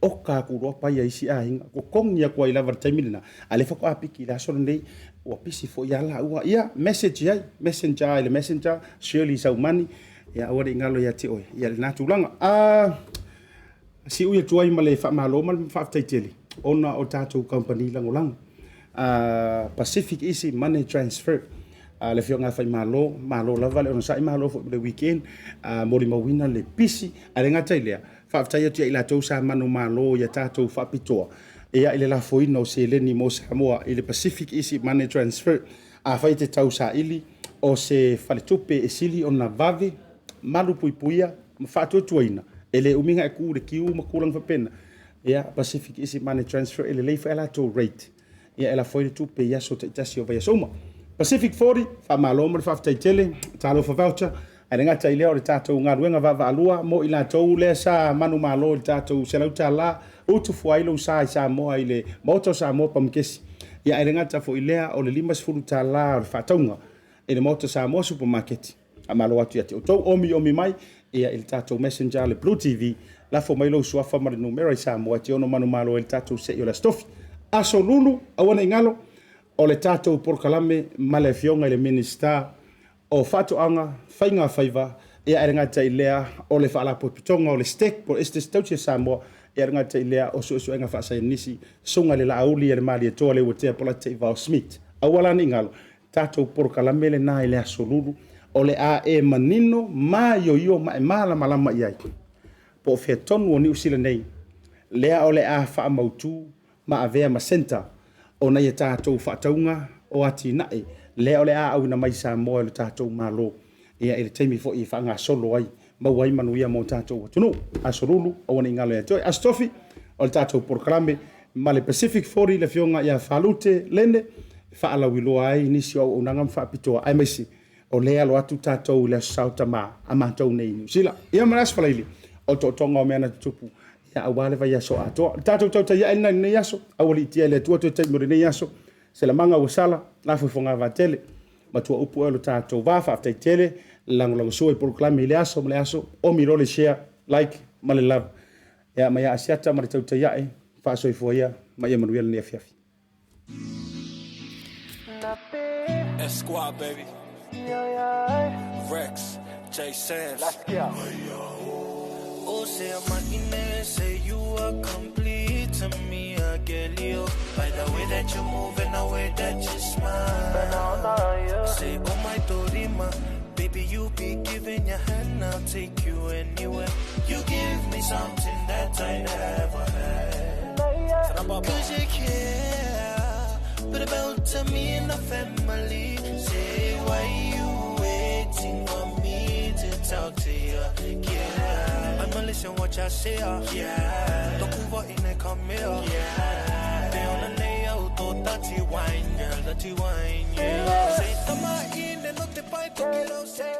oka atu loa pai a isi aiga, totogi atu ai lava i le taimi lena, a o lea faatoa piki i le aso lenei, ua pisi foi lava laua. Ia, message i ai, messenger i le messenger, Shirley Saumani, ia aua ne i galo ia te oe ia lena tulaga. Siui atu ai ma le faamalo ma le faafetai tele ona o tatou kamupani lagolago Pacific Easy Money Transfer. Le Afioga ia Faimalo, malo lava le onosai, malo foi mo le weekend, molimauina le pisi. Ae le gata i lea, faafetai atu ia i latou sa manumalo ia tatou faapitoa ia i le lafoina o seleni mo Samoa i le Pacific Easy Money Transfer. Afai e te tausaili o se faletupe e sili ona vave, malupuipuia ma faatuatuaina, e le umi ona e tu i le kiu ma tulaga faapena. Ia, Pacific Easy Money Transfer e lelei foi a latou rate, ia e lafo ai le tupe i aso taitasi o vaiaso uma. Pacific 40, faamalo ma le faafetai tele, talofa voucher, ae le gata i lea o le tatou galuega vaavaalua mo i latou lea sa manumalo i le tatou $100, utu fua ai lou sa i Samoa i le Maota o Samoa Pamukesi. Ia ae le gata foi i lea o le $50 o le faatauga i le Maota Samoa Supamaketi. Faamalo atu ia te outou, omiomi mai ia i le tatou messenger le Blue TV, lafo mai lou suafa ma le numera i Samoa e te ono manumalo ai i le tatou sei o le Aso Tofi. Aso Lulu, aua ne i galo, o le tatou polokalame ma le Afioga i le Minisita o Faatoaga, Faiga Faiva, ia ae le gata i lea o le Faalapotopotoga o le STEC po o le Esetete Tausi a Samoa, ia ae le gata i lea o suesuega faasaienisi, Susuga i le Laauli a le Malietoa Leuatea Polataivao Smith. Aua la ne i galo, tatou polokalame lena i le Aso Lulu, o le a e manino maioio ma e malamalama i ai po o fea tonu o Niu Sila nei, lea o le a faamautu ma avea ma centre o nai a tatou faatauga o atinae lea o le a auina mai i Samoa e lo tatou Malo, ia i le taimi foi e faagasolo ai, maua ai manuia mo tatou atunuu. Aso Lulu, aua ne i galo ia te oe. Aso Tofi, o le tatou polokalame ma le Pacific 40 le Afioga ia Falute Lene, e faalauiloa ai nisi o auaunaga ma faapitoa, aemaise o lea e alo atu tatou i le Aso Sa o Tama a matou nei i Niu Sila. Ia ma le Aso Faraile, o tootoga o mea na tutupu, ia aua le vaiaso atoa. Le tatou tautai ae lena i lenei aso, aualiitia e le Atua toe taimi o lenei aso, se lamaga ua sala, lafo i fogavaa tele. Matua upu ea lo tatou va, faafetai tele, lagolagosua i polokalame i le aso ma le aso, omi loa le share, like ma le love. Ia mai Asiata ma le tautai ae, faasoifua ia ma ia manuia lenei afiafi. S Squad, baby. Rex, J Sam's. Let's go. Oh, say I'm say you are complete to me, I get you. By the way that you move and the way that you smile. Say, oh my Dorima, baby, you be giving your hand, I'll take you anywhere. You give me something that I never had. Cause you care, but about to me and the family. Say, why you waiting for me to talk to you? Yeah, I'ma listen what you say. Yeah, Don't in the come here. Yeah, they on the nail, dirty wine, girl, dirty wine. Yeah, say, tama in and not the pipe, say.